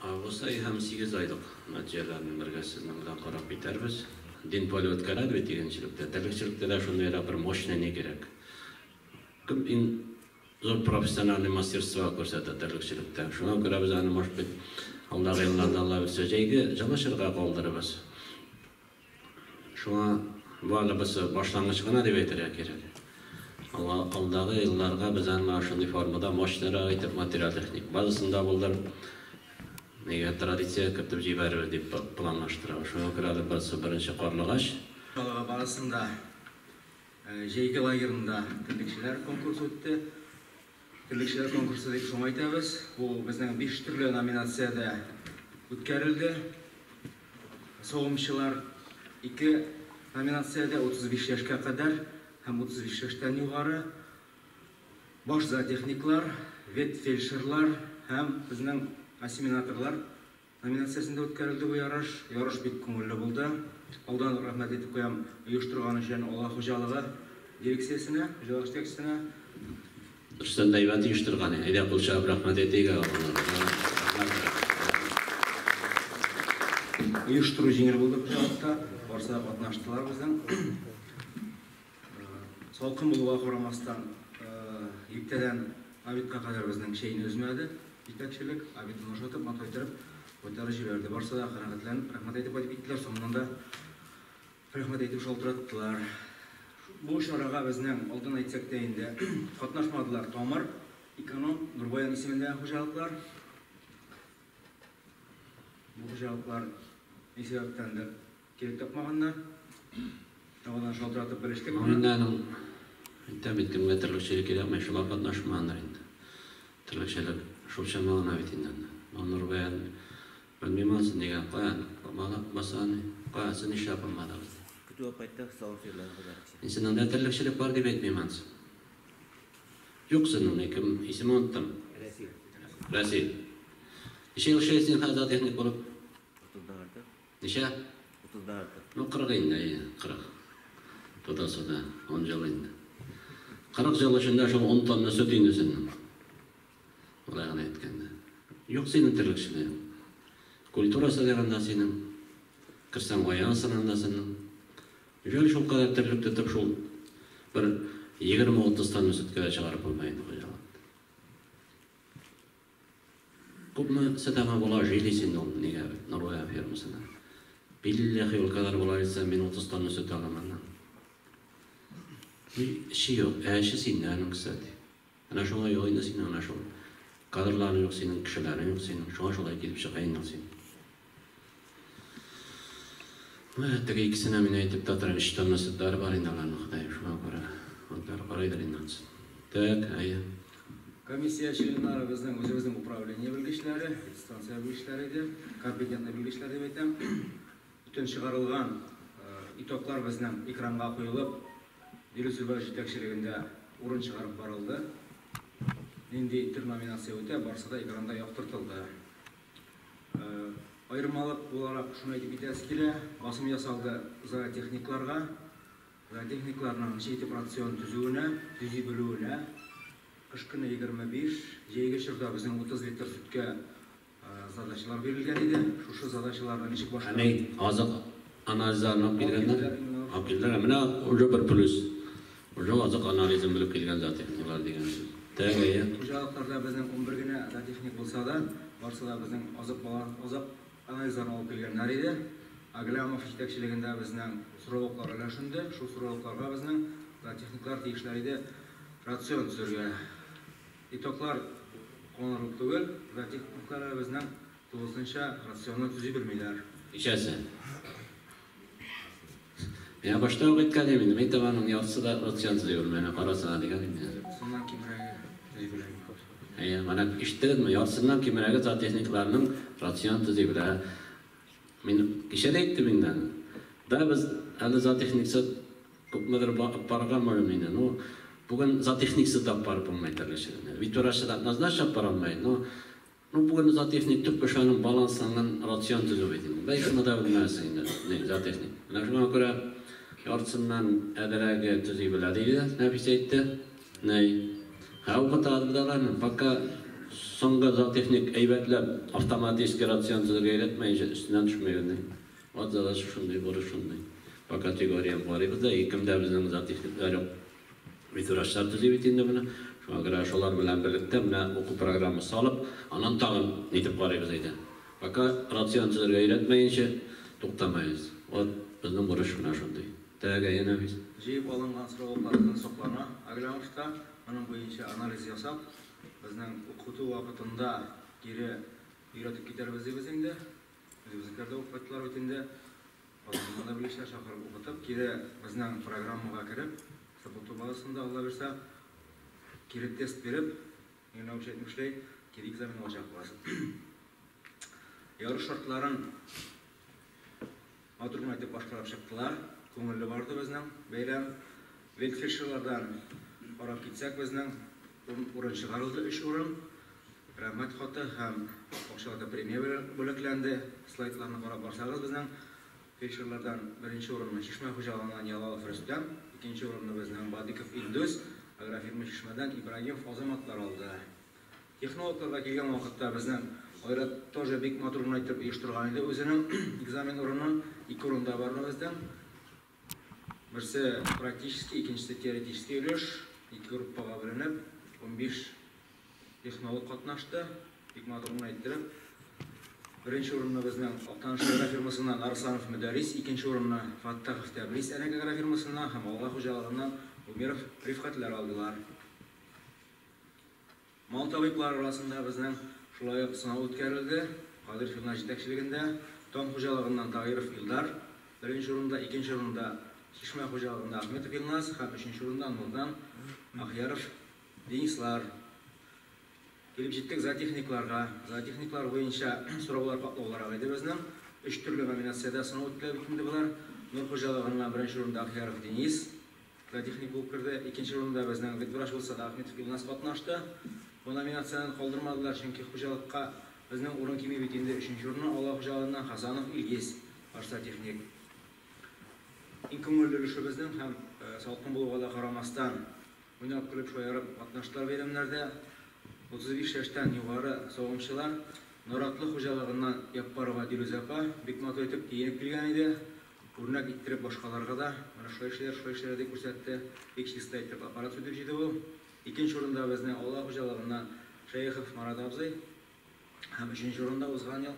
Август ае һәм 8 айлык нәтиҗәләрне бергә сезнең белән карап китәрбез. Дин поле үткәрә бит игенчелектә, терлекчелектә дә шундыйрак бер мощный ни кирәк. Кем иң зур профессиональный мастерство күрсәтә терлекчелектә. Шуңа күрә без аны, может быть, алдагы елларда, Алла бирсә, җәйге җылы чорга калдырырбыз. Шуңа бу әле бусы башлангыч кына дип әйтергә кирәк. Алдагы елларга без аны менә шундый формада мощныйрак итеп материаль-техник базасында булдырып, нигә традиция кертеп җибәрербез дип планлаштырабыз. Шуңа күрә әле бусы беренче карлыгач. Хуҗалыгы базасында җәйге лагерында терлекчеләр конкурсы үтте. Терлекчеләр конкурсы дип шуңа әйтәбез. Бу безнең 5 төрле номинациядә үткәрелде. Савымчылар 2 номинациядә 35 яшькә кадәр һәм 35 яшьтән югары. Баш зоотехниклар, ветфельдшерлар һәм безнең осеменаторлар номинациясендә үткәрелде бу ярыш. Ярыш бик күңелле булды. Алдан ук рәхмәт әйтеп куям оештырган өчен Алга хуҗалыгы дирекциясенә, хуҗалык җитәкчесенә. Рөстәм дә әйбәт оештырган. Әйдә, кул чабып рәхмәт әйтик аларга. Оештыру җиңел булды хуҗалыкта. Барысы да катнаштылар безнең. Салкын булуга карамастан, иртәдән обедка кадәр безнең чәйне өзмәде җитәкчелек. Обедны ашатып, матур иттереп кайтарып җибәрде. Барысы да канәгатьләнеп, рәхмәт әйтеп кайтып киттеләр. Соңыннан да рәхмәт әйтеп шалтыраттылар. Бу чарага безнең, алдан әйтсәк тә инде, катнашмадылар Тамыр, Эконом, Нурбаян исемендәге хуҗалыклар. Бу хуҗалыклар ни сәбәптәндер килеп тапмаганнар. Тагын шалтыратып белештек. Инде аның әйтәм бит, кемгә терлекчелек кирәкми, шулар катнашмагандыр инде. Терлекчелек шул чама гына бит инде анда. Нурбаян белмим ансын нигә, каян басаны, каян син нишләп булмадыгыз? Көтү алып кайттык, савым сыерларын хуҗалыкчы. Мин синең дә терлекчелек бар дип әйтмим ансы. Юк синең, кем, исемен оныттым. Рәсил. Рәсил. Ничә ел эшләйсең хәзер зоотехник булып? 30-дан артык. Ничә? 30-дан артык. Ну, 40 инде, әйе, 40. Тотасы да 10 ел инде. 40 ел эчендә шул 10 тонна сөт инде синең. Болай гына әйткәндә. Юк синең терлекчелегең. Культурасы да анда синең. Керсәң аясың анда синең. Җөл шул кадәр терлек тотып шул бер 20-30 тонна сөткә дә чыгарып булмый инде хуҗалык. Күпме сөт аңа була жились инде ул нигә Нурбаян фермасына. Билләһи ул кадәр була дисә, мин 30 тонна сөт алам аннан. Эше юк, ә эше синдә аның, кстати. Менә шуңа юк инде синең, менә шул. Кадрларың юк синең, кешеләрең юк синең. Шуңа шулай килеп чыга инде син. Менә теге икесенә мин әйтеп тә торам, 3 тонна сөтләре бар инде аларның, Ходаем, шуңа күрә. Алар карыйдыр инде ансын. Так, әйе. Комиссия членнары безнең үзебезнең управление белгечләре, станция белгечләре иде, компетентный белгечләр дип әйтәм. Бүтән чыгарылган итоглар безнең экранга куелып, Дилүс Зөбәр җитәкчелегендә урын чыгарып барылды. Нинди төр номинация үтә, барысы да экранда яктыртылды. Аермалык буларак шуны әйтеп китәсе килә, басым ясалды зоотехникларга, зоотехникларның ничек итеп рацион төзүенә, төзи белүенә. Кыш көне 25, җәйге чорда безнең 30 литр сөткә задачалар бирелгән иде. Шушы задачаларны ничек башкарып? Әни, азык анализларын алып килгәннәр? Алып килделәр. Менә уже бер плюс. Уже азык анализын белеп килгән зоотехниклар дигән сүз. Так, әйе. Хуҗалыкларда безнең 11 генә зоотехник булса да, барысы да безнең азык азык анализларын алып килгәннәр иде. Аглямов җитәкчелегендә безнең сораулыклар өләшенде. Шул сораулыкларга безнең зоотехниклар тиешләр иде рацион төзергә. Итоглар куанырлык түгел, зоотехниклар безнең тулысынча рационны төзи белмиләр. Ничәсе? Миңа башта ук әйткән идем инде, мин табаның яртысы да рацион төзи белми, әнә карасана дигән идем. Яртысыннан кимрәге төзи белә. Әйе, менә ишеттегезме, яртысыннан кимрәге зоотехникларның рацион төзи белә. Мин кичә дә әйттем инде аны. Да, без әле зоотехниксыз күпмедер барырга можем инде. Ну, бүген зоотехниксыз да барып булмый терлекчелекне. Ветврачы да однозначно бара алмый, но ну, бүген зоотехник төп эше аның балансланган рацион төзү бит инде. Бәй шуны да белмәсең инде, не, зоотехник. Менә шуңа күрә яртысыннан әзрәге төзи белә диде, Нәфис әйтте. Ней. Һә, укытабыз без аларны. Пока Соңгы зоотехник әйбәтләп автоматический рацион төзергә өйрәтмәенчә өстеннән төшмәй. Вот задача шундый, бурыч шундый. По категориям карыйбыз да, кемдә безнең зоотехниклар юк. Ветврачлар төзи бит инде моны. Шуңа күрә шулар белән берлектә менә уку программасы салып, аннан тагын нитеп карыйбыз әйдә. Пока рацион төзергә өйрәтмәенчә туктамайбыз. Вот безнең бурыч менә шундый. Тәгә янә без. Җыеп алынган сораулыклар саклана Аглямовта. Аның буенча анализ ясап, безнең укыту вакытында кире өйрәтеп китәрбез дибез инде. Үзебезнекеләр дә укып кайттылар бит инде. Казаннан да белгечләр чакырып укытып, кире безнең программага кереп, СПТУ базасында, Алла бирсә, кире тест биреп, Миңнәүче әйтмешләй, кире экзамен алачакбыз. Ярыш шартларын матур гына итеп башкарып чыктылар. Күңелле барды безнең бәйрәм. Ветфельдшерлардан карап китсәк, безнең урын чыгарылды, 3 урын. Рәхмәт хаты һәм акчалата премия бүләкләнде. Слайдларны карап барсагыз, безнең фельдшерлардан беренче урынны Чишмә хуҗалыгыннан Ялалов Рөстәм, икенче урынны безнең Бадиков Илдус, агрофирма Чишмәдән Ибрагимов Азаматлар алды. Технологларга килгән вакытта безнең Айрат тоже бик матур гына итеп оештырган иде үзенең экзамен урынын. 2 урында бар безнең. Берсе практический, икенчесе теоретический өлеш. 2 группага бүленеп, 15 технолог катнашты. Бик матур гына иттереп. Беренче урынны безнең Актаныш агрофирмасыннан Арсланов Мөдәррис, икенче урынны Фаттахов Тәбрис Әнәк агрофирмасыннан һәм Алга хуҗалыгыннан Умеров Рифкатлар алдылар. Мал табиблары арасында безнең шулай ук сынау үткәрелде. Кадыр фирма җитәкчелегендә Таң хуҗалыгыннан Таһиров Илдар беренче урында, икенче урында Чишмә хуҗалыгында Ахметов Илназ һәм өченче урында Нурдан Ахьяров Денислар. Килеп җиттек зоотехникларга. Зоотехниклар буенча сораулар катлаулырак иде безнең. 3 төрле номинациядә сынау үткәрелде бит инде болар. Нур хуҗалыгыннан беренче урында Ахьяров Денис зоотехник булып керде. Икенче урында безнең ветврач булса да Ахметов Илназ катнашты. Бу номинацияне калдырмадылар, чөнки хуҗалыкка безнең урын кими бит инде. Өченче урынны Алла хуҗалыгыннан Хасанов Илгиз, баш зоотехник. Иң күңелле өлеше безнең һәм салкын булуга да карамастан уйнап, көлеп, шаярып катнаштылар бәйрәмнәрдә. 35 яшьтән югары савымчылар Наратлы хуҗалыгыннан Яппарова Дилүзә апа бик матур итеп киенеп килгән иде. Үрнәк иттереп башкаларга да менә шулай эшләр, шулай эшләр дип күрсәтте. Бик чиста итеп аппарат сүтеп җыйды бу. Икенче урында безнең Алла хуҗалыгыннан Шәехов Марат абзый һәм өченче урында узган ел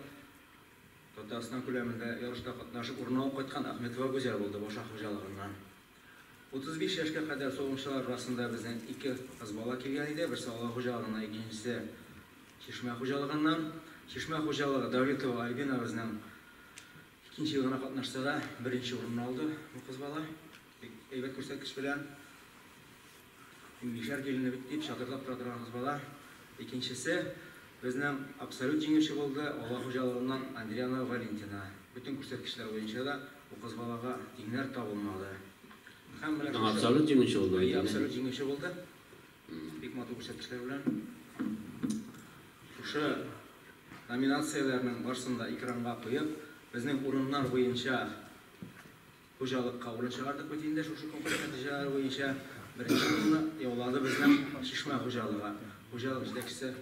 Татарстан күләмендә ярышта катнашып урын алып кайткан Ахметова Гүзәл булды Башак хуҗалыгыннан. 35 яшькә кадәр савымчылар арасында безнең 2 кыз бала килгән иде. Берсе Алла хуҗалыгыннан, икенчесе Чишмә хуҗалыгыннан. Чишмә хуҗалыгы Давлетова Альбина безнең икенче ел гына катнашса да беренче урынны алды бу кыз бала. Бик әйбәт күрсәткеч белән. Мишәр килене бит дип чатырлап тора торган кыз бала. Икенчесе безнең абсолют җиңүче булды Алла хуҗалыгыннан Андрианова Валентина. Бөтен күрсәткечләр буенча да бу кыз балага тиңнәр табылмады. Һәм менә шушы Абсолют җиңүче булды. Абсолют җиңүче булды. Бик матур күрсәткечләр белән. Шушы номинацияләрнең барысын да экранга куеп, безнең урыннар буенча хуҗалыкка урын чыгардык бит инде. Шушы конкурс нәтиҗәләре буенча беренче урынны яулады безнең Чишмә хуҗалыгы. Хуҗалык җитәкчесе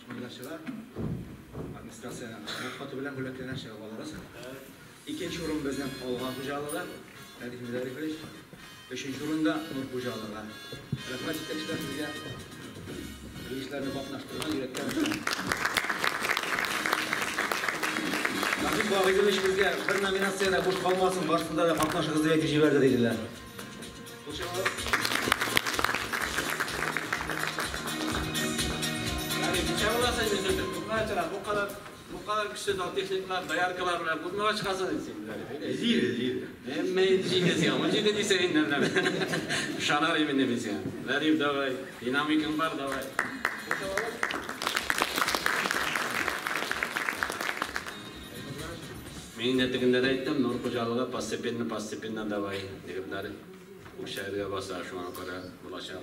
Мулла чыга. Администрация хаты белән бүләкләнә чыгып алырбыз. Икенче урын безнең Алга хуҗалыгы, Рәдиф Мөдәрифович. Өченче урында Нур хуҗалыгы. Рәхмәт җитәкчеләр сезгә. Белгечләрне катнаштырган, өйрәткән өчен. Рәфик Вагыйзович безгә бер номинациядә буш калмасын, барысында да катнашыгыз дип әйтеп җибәрде диделәр. Бу кадәр көчле зоотехниклар, дояркалар белән күпмегә чыгасың син? Җиде, җиде. Әмма җиде сиңа, ун җиде дисәң инде менә. Ышанар идем инде мин сиңа. Рәдиф, давай, динамикаң бар, давай. Мин инде тегендә дә әйттем, Нур хуҗалыгы постепенно, постепенно давай, егетләр үкчәләргә баса, шуңа күрә булачак.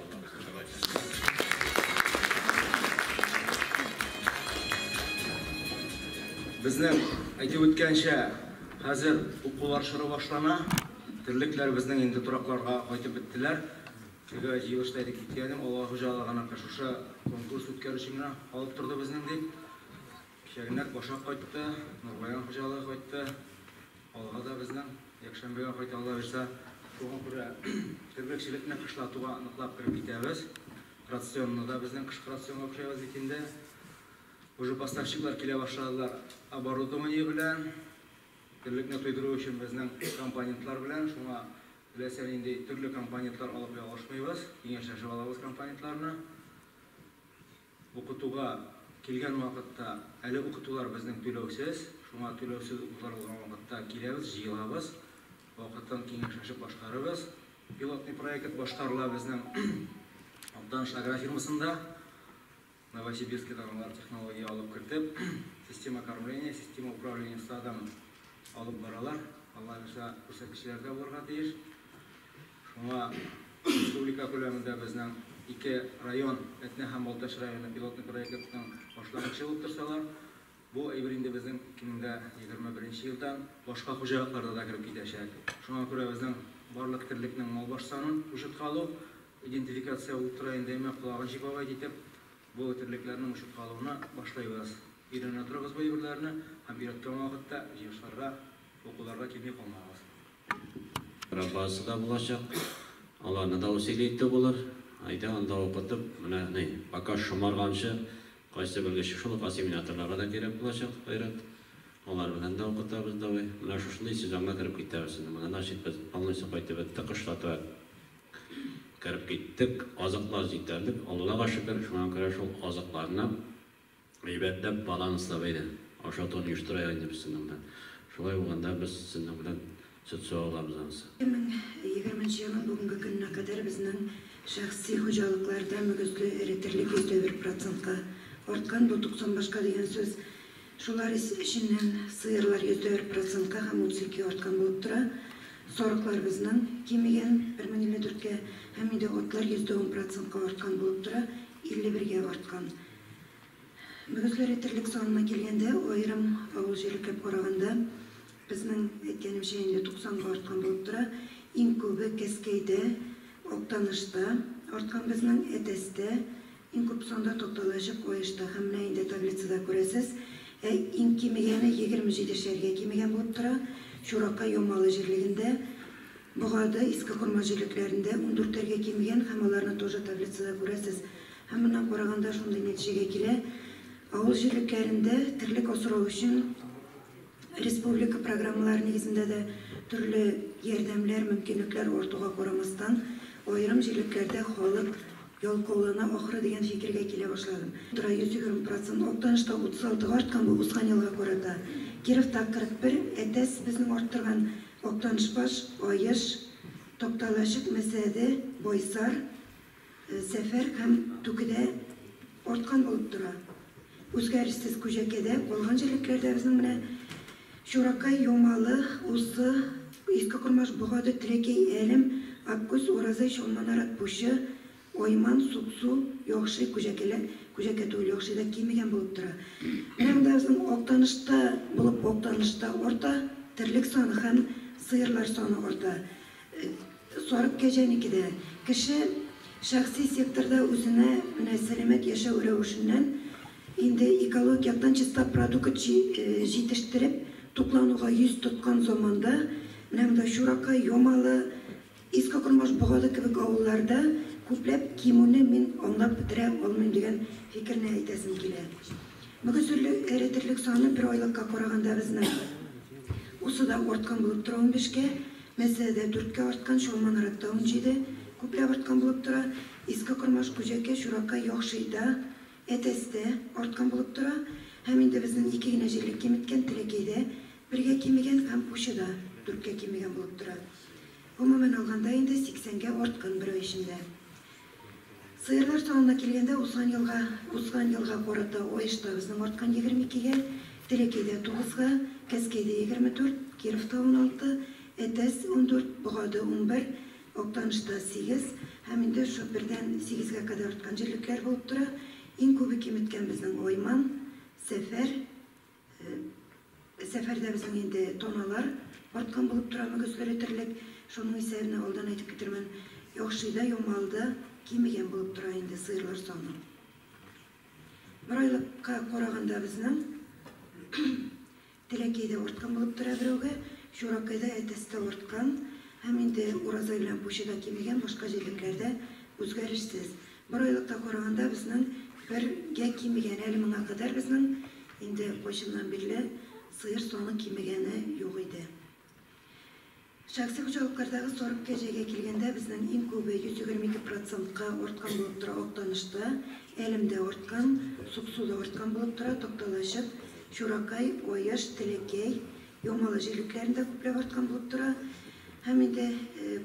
Безнең әйтеп үткәнчә, хәзер укулар чоры башлана. Терлекләр безнең инде торакларга кайтып беттеләр. Теге җыелышта әйтеп киткәнем, Алга хуҗалыгыныкы шушы конкурс үткәрү өчен генә алып торды безнең дип. Кичәгенәк Башак кайтты, Нурбаян хуҗалыгы кайтты. Алга да безнең якшәмбегә кайта, Алла бирсә. Шуңа күрә терлекчелекне кышлатуга ныклап кереп китәбез. Рационны да безнең кышкы рационга күчәбез бит инде. Уже поставщиклар килә башладылар оборудование белән. Терлекне туйдыру өчен безнең компонентлар белән, шуңа теләсә нинди төрле компонентлар алып ялгышмыйбыз, киңәшләшеп алабыз компонентларны. Укытуга килгән вакытта, әле укытулар безнең түләүсез, шуңа түләүсез укытулар булган вакытта киләбез, җыелабыз, вакыттан киңәшләшеп башкарабыз. Пилотный проект башкарыла безнең Актаныш агрофирмасында. Новосибирскидан алар технология алып кертеп, система кормления, система управления стадом алып баралар. Алла бирсә, күрсәткечләр дә булырга тиеш. Шуңа республика күләмендә безнең ике район, Әтнә һәм Балтач районы пилотный проектның башлангычы булып торсалар, бу әйбер инде безнең 2021 елдан башка хуҗалыкларда да кереп китәчәк. Шуңа күрә безнең барлык терлекнең мал баш санын учетка алу, идентификация булып тора инде, әмма колагын чиповать итеп, бу терлекләрнең учетка алуны башлыйбыз. Өйрәнә торыгыз бу әйберләрне һәм өйрәткән вакытта җыелышларга, укуларга килми калмагыз. Базасы да булачак. Аларны да усилить итү булыр. Әйдә анда укытып, менә ни, пока шомарганчы кайсы белгеч шул ук ассимиляторларга да кирәк булачак, Айрат. Алар белән дә укытабыз давай. Менә шушындый сезонга кереп китәбез инде. Менә значит без полностью кайтып беттек, кышлатып кереп киттек. Азыклар җитәрлек, Аллага шөкер, шуңа күрә шул азыкларны әйбәтләп баланслап әйдә. Ашатуны оештырайык инде без сезнең белән. Шулай булганда без сезнең белән сөт сава алабыз анысы. 2020 елның бүгенге көненә кадәр безнең шәхси хуҗалыкларда мөгезле эре терлек 101%-ка арткан, бу 90 башка дигән сүз. Шулар эченнән сыерлар 101%-ка һәм 32 арткан булып тора. Сарыклар безнең кимегән 1054-кә һәм инде атлар 110%-ка арткан булып тора, 51-гә арткан. Мөгезле эре терлек санына килгәндә, аерым авыл җирлекләп караганда, безнең әйткәнемчә инде 90-га арткан булып тора. Иң күбе Кәскәйдә, Актанышта арткан безнең, Әтәстә, иң күп санда Такталачык, Аешта һәм менә инде таблицада күрәсез. Ә иң кимегәне 27-шәргә кимегән булып тора. Чуракай Ямалы җирлегендә, Богады, Иске Кормаш җирлекләрендә 14-әргә кимегән һәм аларны тоже таблицада күрәсез. Һәм моннан караганда шундый нәтиҗәгә килә. Авыл җирлекләрендә терлек асрау өчен республика программалары нигезендә дә төрле ярдәмләр, мөмкинлекләр артуга карамастан, аерым җирлекләрдә халык ялкаулана ахры дигән фикергә килә башладым. Тора 120%, Актанышта 36-га арткан бу узган елга карата. Кировта 41, Әтәс безнең арттырган, Актанышбаш, Аеш, Такталачык, Мәсәде, Байсар, Сәфәр һәм Түкедә арткан булып тора. Үзгәрешсез Күҗәкәдә, калган җирлекләрдә безнең менә Чуракай, Ямалы, Усы, Иске Кормаш, Богады, Теләкәй, Әлем, Аккүз, Уразай, Чалманарат, Пучы, Айман, Суксу, Яхшы, Күҗәкәлә, Күҗәкә түгел, Яхшыда кимегән булып тора. Менә монда безнең Актанышта булып Актанышта арта терлек саны һәм сыерлар саны арта. Сарык кәҗәнеке дә. Кеше шәхси секторда үзенә менә сәламәт яшәү рәвешеннән инде экологик яктан чиста продукт җитештереп туклануга йөз тоткан заманда менә монда Чуракай, Ямалы, Иске Кормаш, Богады кебек авылларда күпләп кимүне мин аңлап бетерә алмыйм дигән фикерне әйтәсем килә. Мөгезле эре терлек саны бер айлыкка караганда безнең Усыда арткан булып тора 15-кә, Мәсәдә 4-кә арткан, Чалманаратта 17, күпләп арткан булып тора. Иске Кормаш, Күҗәкә, Чуракай, Яхшыйда, Әтәстә арткан булып тора. Һәм инде безнең ике генә җирлек киметкән, Теләкәйдә бергә кимегән һәм Пучыда 4-кә кимегән булып тора. Гомумән алганда инде 80-гә арткан бер ай эчендә. Сыерлар санына килгәндә узган елга карата Аешта безнең арткан 22-гә, Теләкәйдә 9-га, Кәскәйдә 24, Кировта 16, Әтәс 14, Богады 11, Актанышта 8 һәм инде шу бердән 8-гә кадәр арткан җирлекләр булып тора. Иң күбе киметкән безнең Айман, Сәфәр, Сәфәрдә безнең инде таналар арткан булып тора мөгезле терлек. Шуның исәбенә алдан әйтеп китермен. Яхшыйда, Ямалыда кимегән булып тора инде сыерлар саны. Бер айлыкка караганда безнең Теләкәйдә арткан булып тора берәүгә, Чуракайда, Әтәстә арткан һәм инде Уразай белән Пучыда кимегән, башка җирлекләрдә үзгәрешсез. Бер айлыкта караганда безнең бергә кимегән, әле моңа кадәр безнең инде кайчаннан бирле сыер саны кимегәне юк иде. Шәхси хуҗалыклардагы сарык кәҗәгә килгәндә, безнең иң күбе 122 процентка арткан булып тора Актанышта, Әлемдә арткан, Суксуда арткан булып тора, Такталачык, Чуракай, Аеш, Теләкәй, Ямалы җирлекләрендә күпләп арткан булып тора. Һәм инде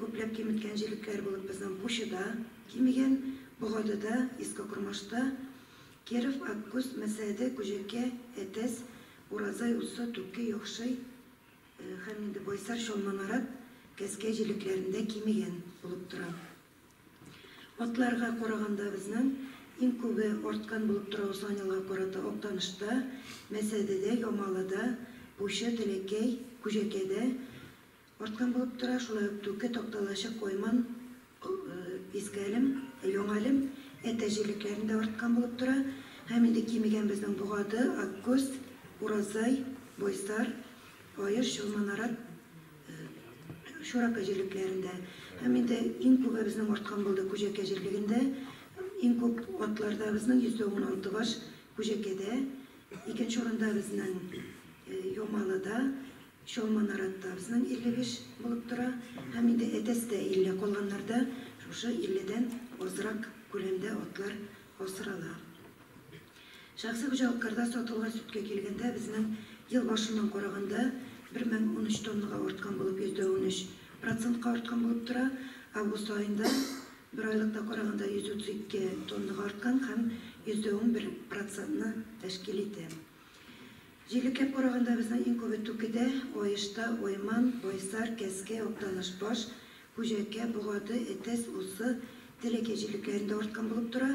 күпләп киметкән җирлекләр булып безнең Пучыда кимегән, Богадыда, Иске Кормашта, Киров, Аккүз, Мәсәде, Күҗәкә, Әтәс, Уразай, Усы, Түке, Яхшый, Һәм инде Байсар, Чалманарат, Кәзкәй җирлекләрендә кимегән булып тора. Атларга караганда безнең иң күбе арткан булып тора узган елга карата Актанышта, Мәсәдедә, Ямалыда, Пучы, Теләкәй, Күҗәкәдә арткан булып тора. Шулай ук Түке, Такталачык, Кайман, Иске Әлем, Яңа Әлем, Әтәч җирлекләрендә арткан булып тора. Һәм инде кимегән безнең Богады, Аккүз, Уразай, Байсар, Аеш, Чулман-Нарат, Чуракай җирлекләрендә. Һәм инде иң күбе безнең арткан булды Күҗәкә җирлегендә. Иң күп атларда безнең 16% баш Күҗәкәдә. Икенче урында безнең Ямалыда, Чалманаратта безнең 55 булып тора. Һәм инде Әтәстә 50, калганнарда шушы 50дән азрак күләмдә атлар асрала. Шәхси хуҗалыкларда сатылган сөткә килгәндә, безнең ел башыннан караганда 1013 тоннага арткан булып, 13% процентка арткан булып тора. Август аенда бер айлыкта караганда 132 тоннага арткан һәм 11% процентны тәшкил итә. Җирлекләп караганда безнең иң күбе Түкедә, Аешта, Айман, Байсар, Кәзкәй, Актанышбаш, Күҗәкә, Богады, Әтәс, Усы, Теләкәй җирлекләрендә арткан булып тора.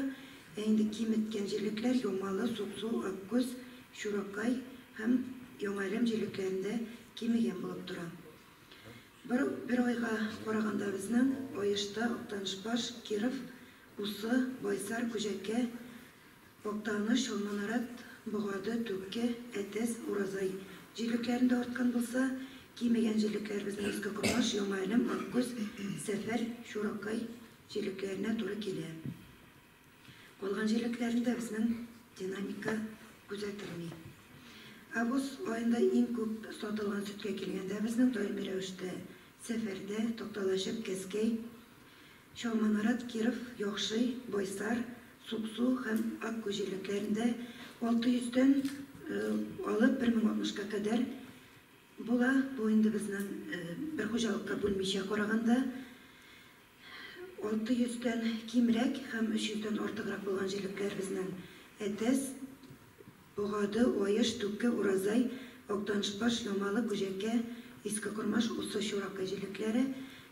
Ә инде киметкән җирлекләр Ямалы, Суксу, Аккүз, Чуракай һәм Яңа Әлем җирлекләрендә кимегән булып тора. Бер, бер айга караганда безнең Аешта, Актанышбаш, Киров, Усы, Байсар, Күҗәкә, Актаныш, Чалманарат, Богады, Түке, Әтәс, Уразай җирлекләрендә арткан булса, кимегән җирлекләр безнең Иске Кормаш, Яңа Әлем, Аккүз, Сәфәр, Чуракай җирлекләренә туры килә. Калган җирлекләрендә безнең динамика күзәтелми. Август аенда иң күп сатылган сөткә килгәндә безнең даими рәвештә Сәфәрдә, Такталачык, Кәзкәй, Чалманарат, Киров, Яхшый, Байсар, Суксу һәм Аккүз җирлекләрендә 600дән алып 1060ка кадәр була. Бу инде безнең бер хуҗалыкка бүлмичә караганда 600дән кимрәк һәм 300дән артыграк булган җирлекләр безнең Әтәс, Богады, Аеш, Түке, Уразай, Актанышбаш, Ямалы, Күҗәкә, Иске Кормаш, Усы, Чуракай җирлекләре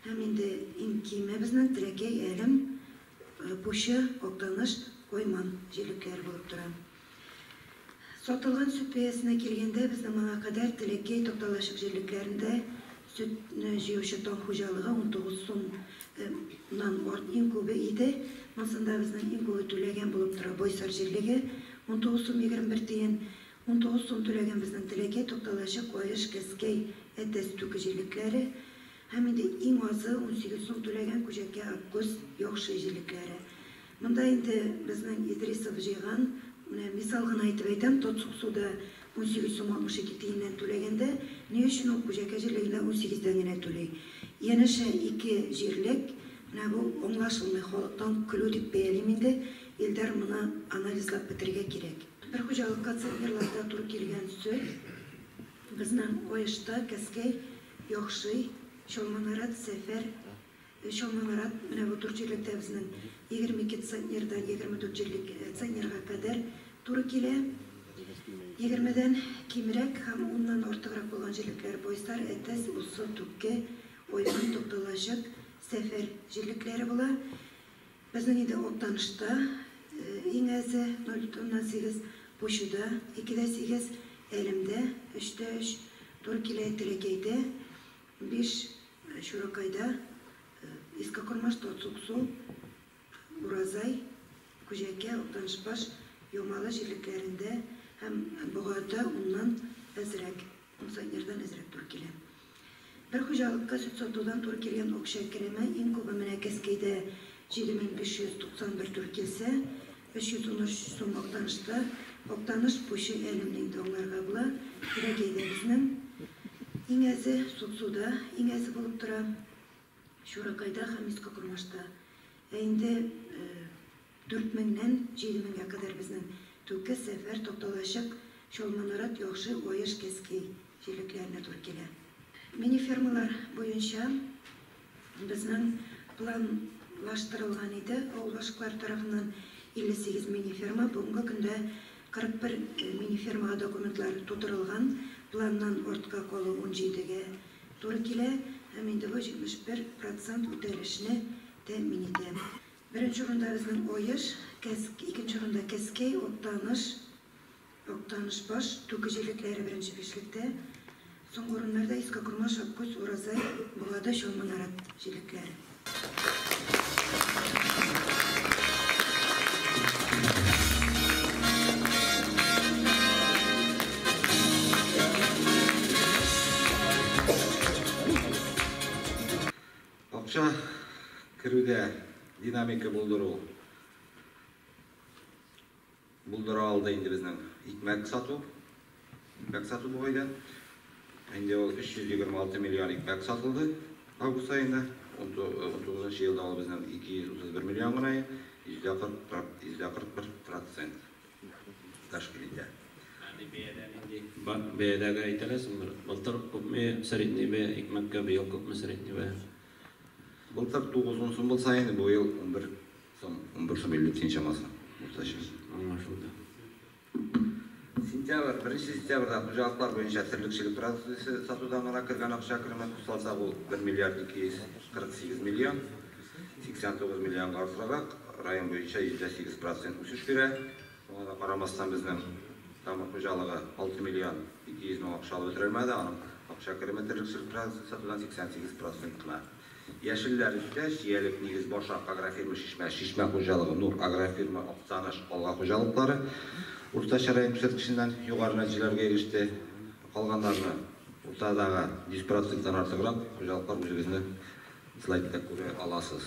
һәм инде иң киме безнең Теләкәй, Әлем, Пучы, Актаныш, Кайман җирлекләре булып тора. Сатылган сөт бәясенә килгәндә, безнең моңа кадәр Теләкәй, Такталачык җирлекләрендә сөтне җыючы Таң хуҗалыгы 19 сумнан арт иң күбе иде. Монсында безнең иң күбе түләгән булып тора Байсар җирлеге 19 сум 21 тиен. 19 сум түләгән безнең Теләкәй, Такталачык, Аеш, Кәзкәй, Әтәс, Түке җирлекләре. Һәм инде иң азы 18 сум түләгән Күҗәкә, Аккүз, Яхшый җирлекләре. Монда инде безнең Идрисов җыйган, менә мисал гына әйтеп әйтәм, Тотсуксуда 18 сум 62 тиеннән түләгәндә, ни өчен ул Күҗәкә җирлегендә 18дән генә түли? Янәшә ике җирлек, менә бу аңлашылмый, халыктан көлү дип бәялим инде, Илдар, моны анализлап бетерергә кирәк. Бер хуҗалыкка центнерларда туры килгән сөт безнең Аешта, Кәзкәй, Яхшый, Чалманарат, Сәфәр, Чалманарат, менә бу дүрт җирлектә безнең 22 центнердан 24 җирлек центнерга кадәр туры килә. 20дән кимрәк һәм уннан артыграк булган җирлекләр Байсар, Әтәс, Усы, Түке, Ойман, Тукталачык, Сәфәр җирлекләре була. Безнең инде Актанышта иң әзе 0,8, Пучыда 2,8, Әлемдә 3,3 туры килә, Теләкәйдә 5, Чуракайда Иске Кормаш, Суксу, Уразай, Күҗәкә, Актанышбаш, Ямалы җирлекләрендә һәм Богада уннан әзрәк, ун центнердан әзрәк туры килә. Бер хуҗалыкка сөт сатудан туры килгән акча кереме иң күбе менә Кәскәйдә 7591 туры килсә, 313 сум Актанышта, Актаныш, Пучы, Әлемне инде аңларга була. Күрәгәйдә безнең иң әзе Суксуда иң әзе булып тора. Чуракайда һәм Иске Кормашта. Ә инде 4000-нән 7000-гә кадәр безнең Түке, Сәфәр, Такталачык, Чалманарат, Яхшы, Лаеш, Кәскәй җирлекләренә туры килә. Мини-фермалар буенча безнең планлаштырылган иде авыл башлыклары тарафыннан 58 мини-ферма. Бүгенге көндә 41 мини-фермага документлар тутырылган. Планнан артка калу 17-гә туры килә һәм инде бу 71% үтәлешне тәэмин итә. Беренче урында безнең Оеш, икенче урында Кәскәй, Актаныш, Актанышбаш, Түке җирлекләре беренче бишлектә. Соңгы урыннарда Иске Кормаш, Аккүз, Уразай, Богады, Чалманарат җирлекләре. Акча керүдә динамика булдыру булдыра алды инде безнең икмәк сату. Икмәк сату бу айда. Инде ул 326 миллион икмәк сатылды август аенда. 19 елда ул безнең 231 миллион гына, 141% тәшкил итә. Бәядәге әйтәләсеңме? Былтыр күпме средний бәя икмәккә, быел күпме средний бәя? Былтыр 9 сум булса инде, бу ел 11 сум, 11 сум 50 тиен чамасы уртача. Аңлашылды. Сентябрь, 1 сентябрьдә хуҗалыклар буенча терлекчелек продукциясе сатудан гына кергән акча кереме кушылса, бу 1 миллиард 248 миллион, 89 миллионга артыграк, район буенча 8% үсеш бирә. Шуңа да карамастан безнең Тамыр хуҗалыгы 6 миллион 200 мең акча алып бетерелмәде, аның акча кереме терлекчелек продукциясе сатудан 88% кына. Яшелләр өстә Чиялек, Нигез, Башак, агрофирма Шишмә, Шишмә хуҗалыгы, Нур агрофирма, Актаныш, Алга хуҗалыклары уртача район күрсәткеченнән югары нәтиҗәләргә иреште. Калганнарны уртадагы 100%-тан артыграк хуҗалыклар үзегезне слайдта күрә аласыз.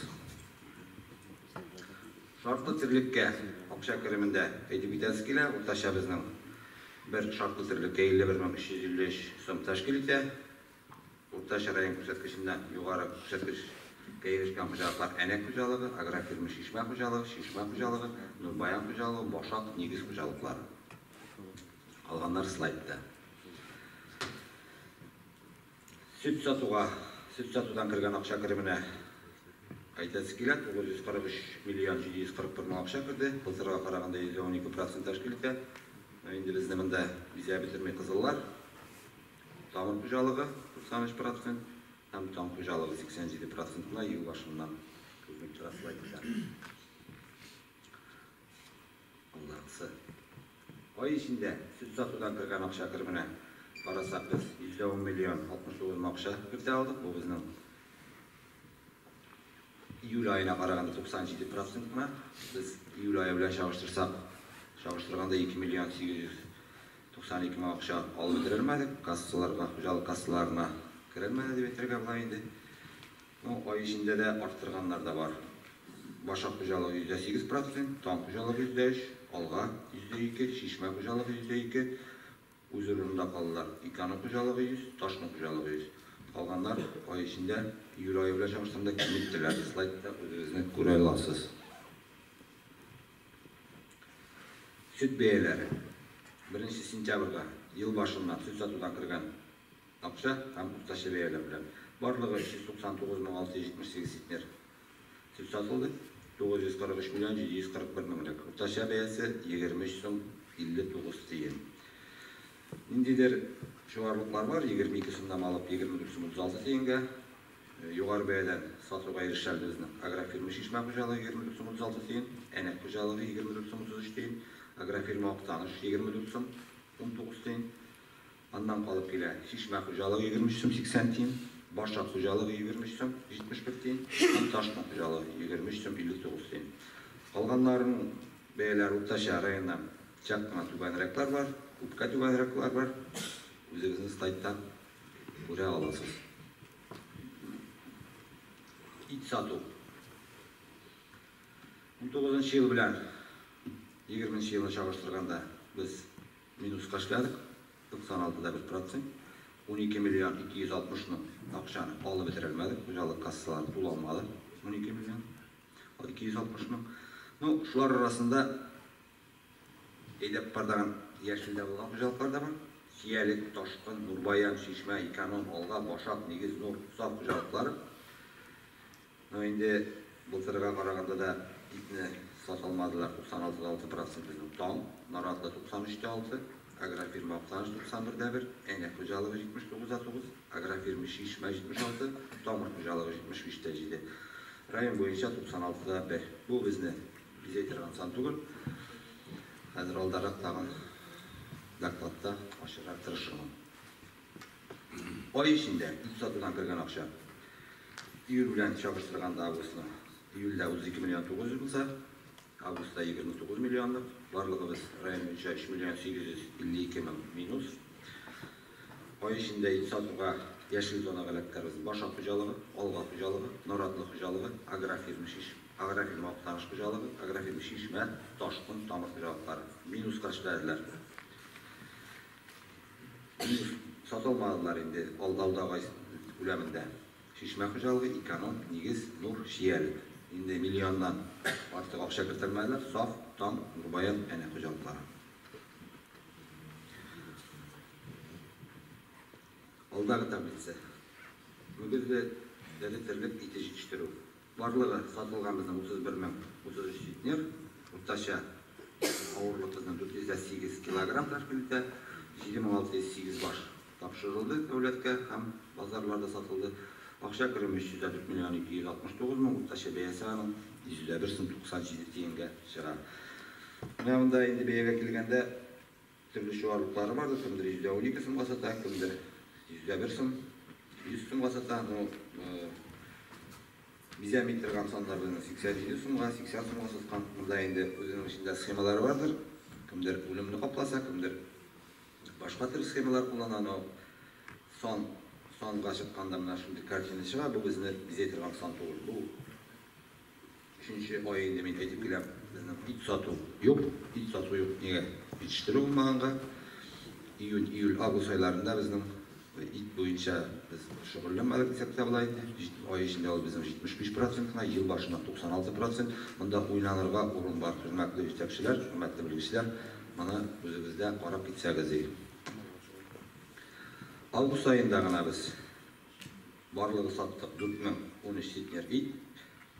Шартлы терлеккә акча керемендә әйтеп китәсе килә, уртача безнең бер шартлы терлеккә 51 353 сум тәшкил итә. Уртача район күрсәткеченнән югары күрсәткечкә ирешкән хуҗалыклар Әнәк хуҗалыгы, агрофирма Шишмә хуҗалыгы, Шишмә хуҗалыгы, Нурбаян хуҗалыгы, Башак, Нигез хуҗалыклары. Калганнар слайдта. Сөт сатуга, сөт сатудан кергән акча кеременә әйтәсе килә, 943 миллион 741 мең акча керде. Былтырга караганда 112% тәшкил итә. Инде безне монда бизәп бетерми кызыллар. Тамыр хуҗалыгы 93% һәм таң хуҗалыгы 87% кына ел башыннан күренеп тора слайдта. Аңлатсы. Ай эчендә сөт сатудан кергән акча кеременә карасак, без 110 миллион 69 мең акча кертә алдык. Бу безнең июль аена караганда 97% кына. Без июль ае белән чагыштырсак, чагыштырганда 2 миллион 892 мең акча алып бетерелмәде. Кассаларга, хуҗалык кассаларына керелмәде дип әйтергә була инде. Ну, ай эчендә дә арттырганнар да бар. Башак хуҗалыгы 8%, Таң хуҗалыгы 3%, Алга 2%, Шишмә хуҗалыгы 2%, үз урынында калдылар. Иканы хуҗалыгы 100, Ташны хуҗалыгы 100. Калганнар ай эчендә июль ае белән чагыштырганда киметтеләр. Слайдта үзегезне күрә аласыз. Сөт бәяләре. 1 сентябрьгә ел башыннан сөт сатудан кергән акча һәм уртача бәяләр белән барлыгы 399 678 центнер сөт сатылды. 943 миллион 741 меңлек. Уртача бәясе 23 сум 59 тиен. Ниндидер чуарлыклар бар, 22 сумнан алып 24 сум 36 тиенгә. Югары бәядән сатуга ирешәлде безнең агрофирма Шишмә хуҗалыгы 24 сум 36 тиен, Әнәк хуҗалыгы 24 сум 33 тиен, агрофирма Актаныш 24 сум 19 тиен. Аннан калып килә Шишмә хуҗалыгы 23 сум 80 тиен. Башак хуҗалыгы 23 сум 71 тиен, һәм Ташкын хуҗалыгы 23 сум 59 тиен. Калганнарының бәяләре уртача районнан чак кына түбәнрәкләр бар, күпкә түбәнрәкләр бар. Үзегезнең слайдтан күрә аласыз. Ит сату. 19 ел белән 20 елны чагыштырганда без минуска эшләдек. 96,1%. 12 миллион 260 мең акчаны алып бетерелмәде. Хуҗалык кассалары тулалмады. 12 миллион 260 мең. Ну, шулар арасында әйдәп бардаган яшелдә булган хуҗалыклар да бар. Чиялек, Ташкын, Нурбаян, Чишмә, Эконом, Алга, Башак, Нигез, Нур, Саф хуҗалыклары. Ну, инде былтырга караганда да итне сата алмадылар. 96,6% безнең Таң, Наратлы 93,6, Агрофирма Актаныш 91,1, Әнәк хуҗалыгы 79,9, Агрофирма Чишмә 76, Тамыр хуҗалыгы 75,7. Район буенча 96,1. Бу безне бизәй торган сан түгел. Хәзер алдарак тагын докладта ачырга тырышырмын. Ай эчендә ит сатудан кергән акча июль белән чагыштырганда августны, июльдә 32 миллион 900 булса, августта 29 миллионлык, барлыгы без район буенча 3 миллион 852 мең минус. Ай эчендә ит сатуга яшел зонага эләктеребез Башак хуҗалыгы, Алга хуҗалыгы, Наратлы хуҗалыгы, Агрофирма Шиш, Агрофирма Актаныш хуҗалыгы, Агрофирма Чишмә, Ташкын, Тамыр хуҗалыклары минуска эшләделәр. Минус сатылмадылар инде алдаудагы күләмендә. Чишмә хуҗалыгы, Эконом, Нигез, Нур, Чиялек. Инде миллионнан артык акча кертелмәделәр. Саф, Таң, Нурбаян, Әнәк хуҗалыклары. Алдагы таблица. Мөгезле эре терлек ите җитештерү. Барлыгы сатылган безнең 31 мең 33 центнер. Уртача авырлык безнең 408 килограмм тәшкил итә. 7608 баш тапшырылды дәүләткә һәм базарларда сатылды. Акча кереме 304 миллион 269 мең, уртача бәясе аның 101 сум 97 тиенгә чыга. Менә монда инде бәягә килгәндә төрле чуарлыклары бардыр. Кемдер 112 сумга сата, кемдер 101 сум, 100 сумга сата. Ну, бизәми торган саннар безнең 87 сумга, 80 сумга саткан. Монда инде үзенең эчендә схемалары бардыр. Кемдер үлемне капласа, кемдер башка төр схемалар куллана. Но сан санга чыкканда менә шундый картина чыга. Бу безне бизәй торган сан түгел. Бу өченче ай инде мин әйтеп киләм, безнең ит сату юк, ит сату юк. Нигә? Җитештерү булмаганга. Июнь, июль, август айларында безнең ит буенча без шөгыльләнмәдек дисәк тә була инде. Ай эчендә ул безнең 75% кына, ел башына 96%. Монда уйланырга урын бар, хөрмәтле җитәкчеләр, хөрмәтле белгечләр. Моны үзегездә карап китсәгез иде. Август аенда гына без барлыгы саттык 4013 центнер ит.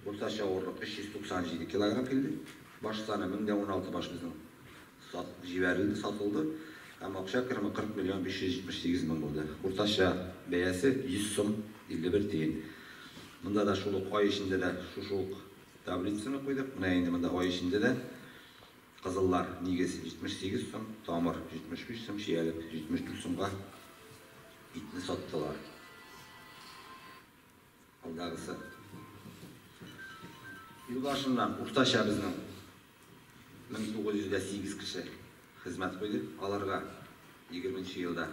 Уртача авырлык 397 килограмм килде. Баш саны 1016 баш безнең җибәрелде, сатылды. Һәм акча кереме 40 миллион 578 мең булды. Уртача бәясе 100 сум 51 тиен. Монда да шул ук ай эчендә дә шушы ук таблицаны куйдык. Менә инде монда ай эчендә дә кызыллар нигез 78 сум, тамыр 75 сум, чиялек 74 сумга итне саттылар. Алдагысы. Ел башыннан уртача безнең 1908 кеше хезмәт куйды. Аларга 20 елда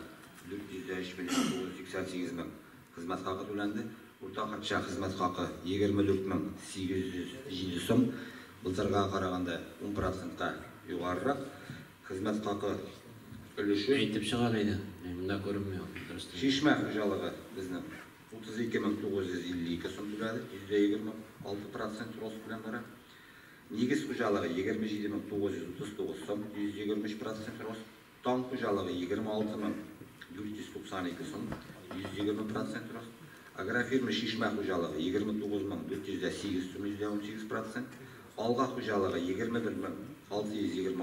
403 миллион 988 мең хезмәт хакы түләнде. Уртача хезмәт хакы 24 мең 807 сум. Былтырга караганда 10%-ка югарырак. Хезмәт хакы өлеше Әйтеп чыгар иде. Монда күренми ул. Дөрес. Чишмә хуҗалыгы безнең 32 мең 952 сум түләде, 26% рост белән бара. Нигез хуҗалыгы 27 мең 939 сум, 123% рост. Таң хуҗалыгы 26 мең 492 сум, 120% рост. Агрофирма Чишмә хуҗалыгы 29 мең 408 сум, 18%. Алга хуҗалыгы 21 мең 626,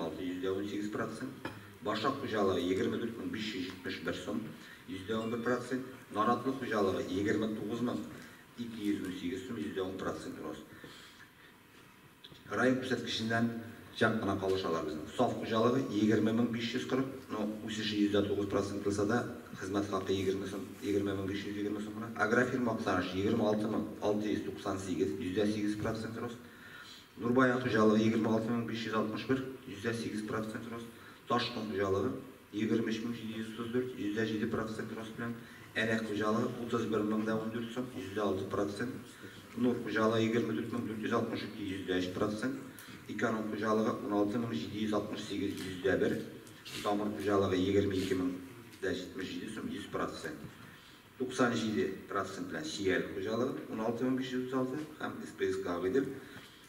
18%. Башак хуҗалыгы 24 мең 571 сум, 11%. Наратлы хуҗалыгы 29 мең 218 сум, 10% рост. Район күрсәткеченнән Чак кына калышалар безнең. Саф хуҗалыгы 20540, но үсеше 109% булса да, хезмәт хакы 20 сум, 20520 сум гына. Агрофирма Актаныш 26698, 8% рост. Нурбаян хуҗалыгы 26561, 8% рост. Ташкын хуҗалыгы 23734, 7% рост белән. Әнәк хуҗалыгы 31014 сум, 6%. Нур хуҗалыгы 24462, 3%. Эконом хуҗалыгы 16768, 1%. Тамыр хуҗалыгы 22077 сум, 100%. 97% белән Чиял хуҗалыгы 16536 һәм СПСК Агыйдел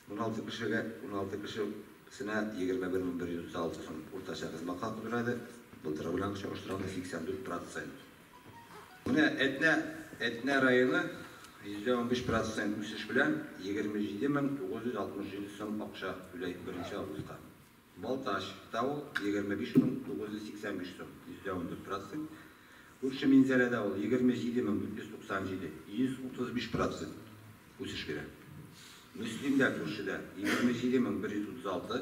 16 кешегә 16 кешесенә 21136 сум уртача хезмәт хакы түләде. Былтыр белән чагыштырганда 84%. Менә Әтнә районы 15% үсеш белән 27967 сум акча түләй 1 августка. Балтач та ул 25985 сум, 14%. Күрше Минзәләдә ул 27497, 135% үсеш бирә. Мөслимдә күршедә 27136,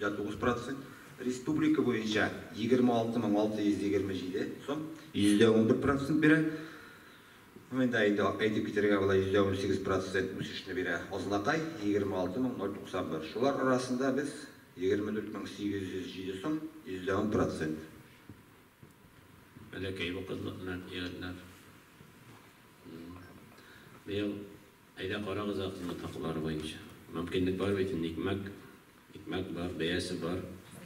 9%. Республика буенча 26627 сум, 11% бирә. Монда инде әйтеп китәргә була, 18% үсешне бирә. Азнакай 26091. Шулар арасында без 24807 сум, 10%. Бәләкәй бу кызлар, егетләр. Быел әйдә карагыз хезмәт хаклары буенча. Мөмкинлек бар бит инде, икмәк бар, бәясе бар.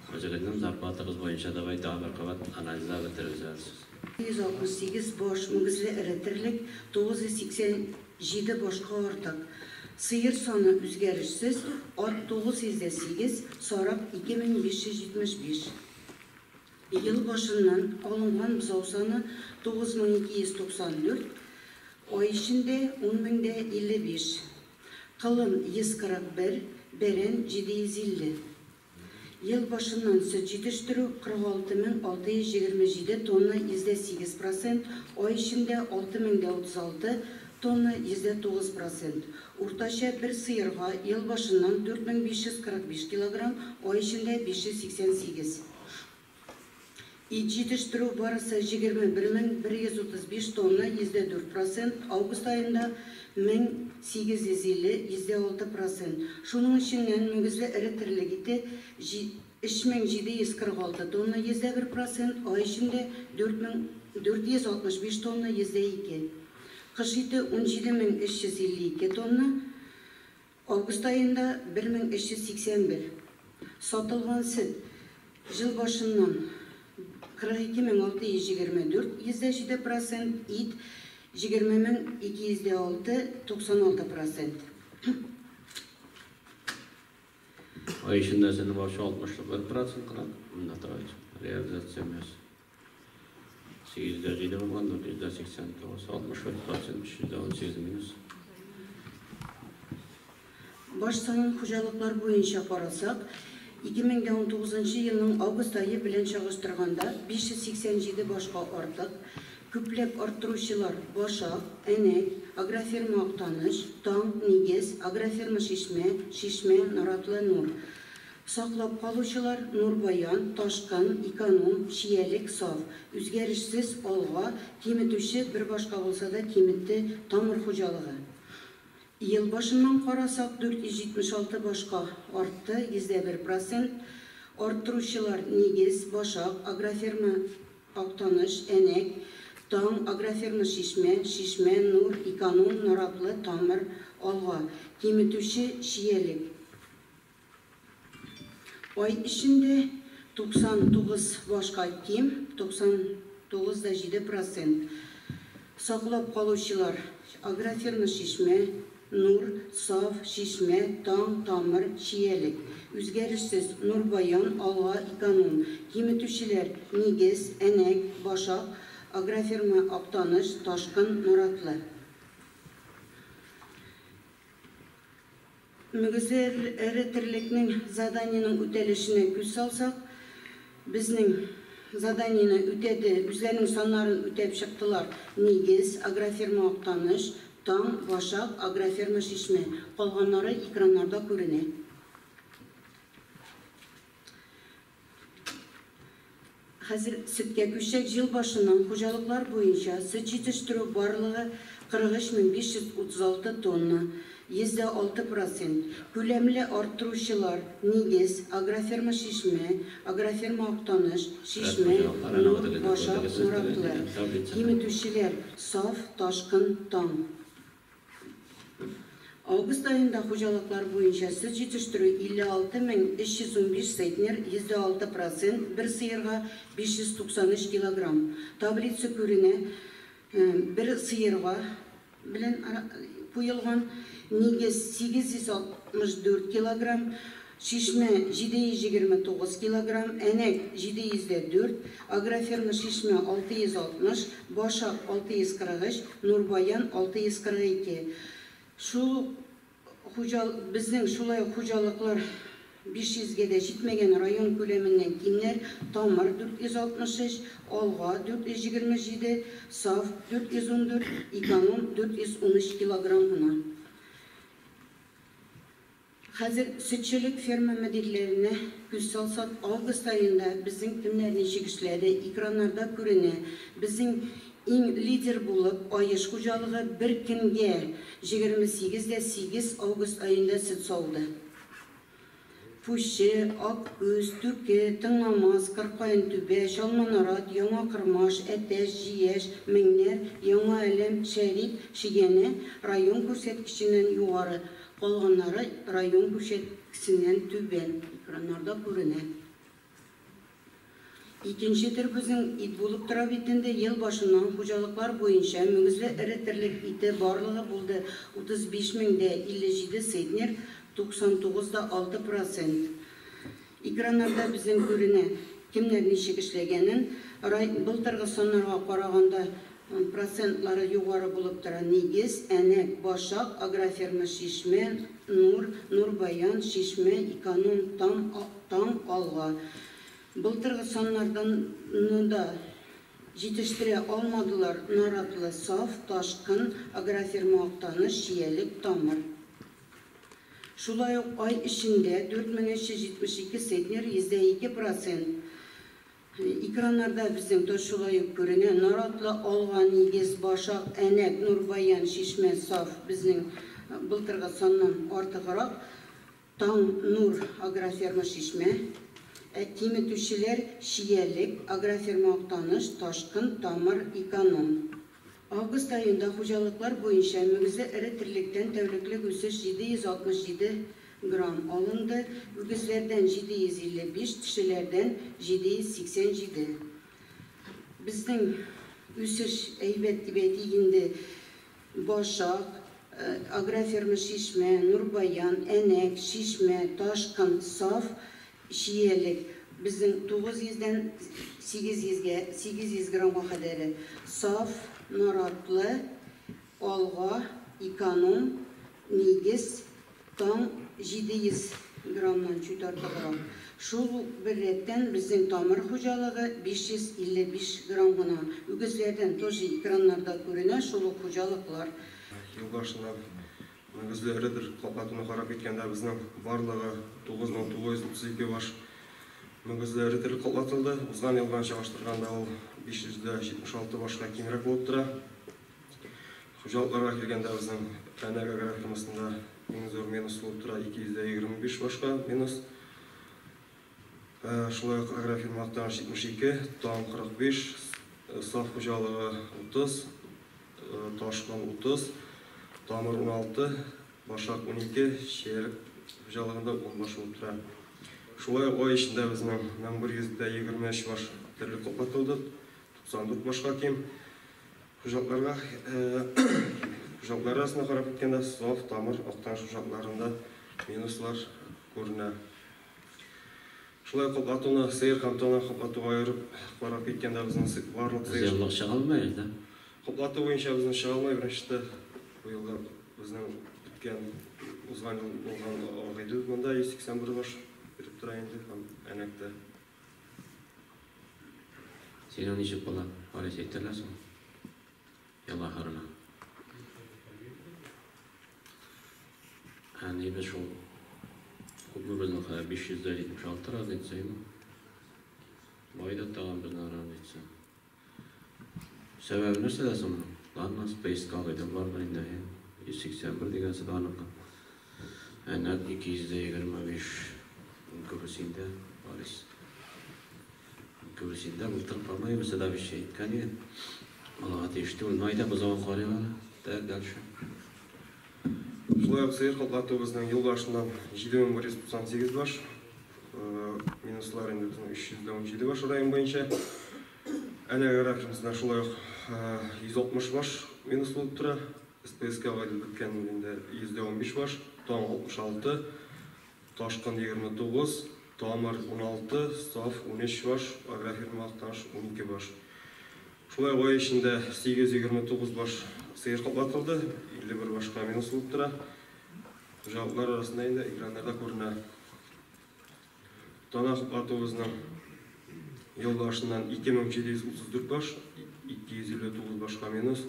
Үзегезнең зарплатагыз буенча давай тагы бер кабат анализлап бетерегез. 168 баш мөгезле эре терлек, 987 башка артык. Сыер саны үзгәрешсез, ат 908, сарык 2575. Ел башыннан алынган бозау саны 9294, ай эчендә 10055. Кылын 141, бәрән 750. Ел башыннан сөт җитештерү 46627 тонна, 8%, ай эчендә 6036 тонна, 9%. Уртача бер сыерга ел башыннан 4545 килограмм, ай эчендә 588. Ит җитештерү барысы 21135 тонна, 4%, август аенда 1850, 6%. Шуның эченнән мөгезле эре терлек ите 3746 тонна, 1%, ай эчендә 4465 тонна, 2%. Кыш ите 17352 тонна, август аенда 1381. Сатылган сөт жыл башыннан 42624, 7%, ит 20206, 96%. Ай эчендә синең башы 61% кына. Монда тагы реализация эмес. 807 булган, 489, 64%, 318 минус. Баш санын хуҗалыклар буенча карасак, 2019 елның август ае белән чагыштырганда 587 башка артык. Күпләп арттыручылар Башак, Әнәк, Агрофирма Актаныш, Таң, Нигез, Агрофирма Шишмә, Шишмә, Наратлы, Нур. Саклап калучылар Нурбаян, Ташкын, Эконом, Чиялек, Саф. Үзгәрешсез алга киметүче бер башка булса да киметте Тамыр хуҗалыгы. Ел башыннан карасак 476 башка артты, 1%. Арттыручылар Нигез, Башак, Агрофирма Актаныш, Әнәк, Таң, Агрофирма Шишмә, Шишмә, Нур, Эконом, Наратлы, Тамыр, Алга. Киметүче Чиялек. Ай эчендә 99 башка ким, 99,7%. Саклап калучылар Агрофирма Шишмә, Нур, Саф, Шишмә, Таң, Тамыр, Чиялек. Үзгәрешсез Нурбаян, Алга, Эконом. Киметүчеләр Нигез, Әнәк, Башак, Агрофирма Актаныш, Ташкын, Наратлы. Мөгезле эре терлекнең заданиеның үтәлешенә күз салсак, безнең заданиены үтәде, үзләренең саннарын үтәп чыктылар. Нигез, Агрофирма Актаныш, Таң, Башак, Агрофирма Шишмә. Калганнары экраннарда күренә. Хәзер сөткә күчсәк, ел башыннан хуҗалыклар буенча сөт җитештерү барлыгы 43 536 тонна, 106%. Күләмле арттыручылар: Нигез, Агрофирма Чишмә, Агрофирма Актаныш, Чишмә, Нур, Башак, Наратлы. Киметүчеләр: Саф, Ташкын, Таң. Август аенда хуҗалыклар буенча сөт җитештерү 56 315 центнер, 106%, бер сыерга 593 килограмм. Таблица күренә, бер сыерга белән куелган. Нигез 864 килограмм, Чишмә 729 килограмм, Әнәк 704, Агрофирма Чишмә 660, Башак 643, Нурбаян 642. Шул хуҗал безнең шулай ук хуҗалыклар 500гә дә җитмәгән, район күләменнән кимнәр: Тамыр 463, Алга 427, Саф 414, Эконом 413 килограмм гына. Хәзер сөтчелек ферма мөдирләренә күз салсак, август аенда безнең кемнәр ничек эшләде, экраннарда күренә. Безнең иң лидер булып Аеш хуҗалыгы бер көнгә 28,8 август аенда сөт сауды. Пучы, Аккүз, Түке, Тыңламас, Кыркаен Түбә, Чалманарат, Яңа Кормаш, Әтәч, Җияш, Меңнәр, Яңа Әлем, Шәрип, Шигәнә район күрсәткеченнән югары, калганнары район күрсәткеченнән түбән. Экраннарда күренә. Икенче төр безнең ит булып тора бит инде. Ел башыннан хуҗалыклар буенча мөгезле эре терлек ите барлыгы булды 35 057 центнер, 99,6%. Экраннарда безнең күренә кемнәр ничек эшләгәнен. Былтыргы саннарга караганда процентлары югары булып тора: Нигез, Әнәк, Башак, Агрофирма Чишмә, Нур, Нурбаян, Чишмә, Эконом, Таң, Алга. Былтыргы саннардан да җитештерә алмадылар Наратлы, Саф, Ташкын, Агрофирма Актаныш, Чиялек, Тамыр. Шулай ук ай эчендә 4372 центнер, 2%. Экраннарда безнең то шулай ук күренә: Наратлы, Алга, Нигез, Башак, Әнәк, Нурбаян, Чишмә, Саф безнең былтыргы саннан артыграк. Таң, Нур, Агрофирма Чишмә. Киметүчеләр: Чиялек, Агрофирма Актаныш, Ташкын, Тамыр, Эконом. Август аенда хуҗалыклар буенча мөгезле эре терлектән тәүлеклек үсеш 767 грамм алынды. Үгезләрдән 755, тешеләрдән 787. Безнең үсеш әйбәт дип әйтик инде: Башак, Агрофирма Чишмә, Нурбаян, Әнәк, Чишмә, Ташкын, Саф, Чиялек. Безнең 900дән 800гә, 800 граммга кадәре. Саф, Наратлы, Алга, Эконом, Нигез, Таң 700 граммнан чуть артыграк. Шул ук бер рәттән безнең Тамыр хуҗалыгы 555 грамм гына. Үгезләрдән тоже экраннарда күренә шул ук хуҗалыклар. Ел башыннан мөгезле эре терлек каплатуны карап киткәндә, безнең барлыгы 9932 баш мөгезле эре терлек каплатылды. Узган ел белән чагыштырганда ул 576 башка кимрәк булып тора. Хуҗалыкларга килгәндә, безнең Әнәк агрофирмасында иң зур минус булып тора, 225 башка минус. Шулай ук Агрофирма Актаныш 72, Таң 45, Саф хуҗалыгы 30, Ташкын 30, Тамыр 16, Башак 12, Чиялек хуҗалыгында 10 баш булып тора. Шулай ук ай эчендә безнең 1123 баш терлек каплатылды, 94 башка ким. Хуҗалыклар арасында карап киткәндә, Саф, Тамыр, Актаныш хуҗалыкларында минуслар күренә. Шулай каплатуны сыер һәм тана каплатуга аерып карап киткәндә, безнең барлык сыер Зыянлык чыга алмый, да? Каплату буенча безнең чыга алмый. Беренчедә, быелда безнең үткән узган ел булган Агыйдел монда 181 баш биреп тора инде һәм Әнәктә. Синең ничек була? Харис әйтерләр соң. Ел ахырына. Ә ни без шул күпме безнең хәзер 576 разница, әйме? Бай да тагын безнең разница. Сәбәбе нәрсәдә соң моның? Ладно, Space кагыйдә бардыр инде. 181 дигән сүз аныкы. Әнәк 225. Күбесе инде, Борис. Күбесе инде былтыр, по-моему, следующий әйткән иде. Аллаһка тиеш түгел. Ну, әйдә, бозавын карыйк әле. Так, дальше. Шулай ук сыер каплату безнең ел башыннан 7198 баш. Минуслар инде безнең 317 баш район буенча. Әнә агрофирмасында шулай ук 160 баш минус булып тора. СПСК гадел беткән инде 115 баш, Таң 66, Ташкын 29, Тамыр 16, Саф 13 баш, агрофирма Актаныш 12 баш. Шулай ук ай эчендә 829 баш сыер каплатылды, 51 башка минус булып тора. Хуҗалыклар арасында инде экраннарда күренә. Тана каплатуыбызның ел башыннан 2734 баш, 259 башка минус.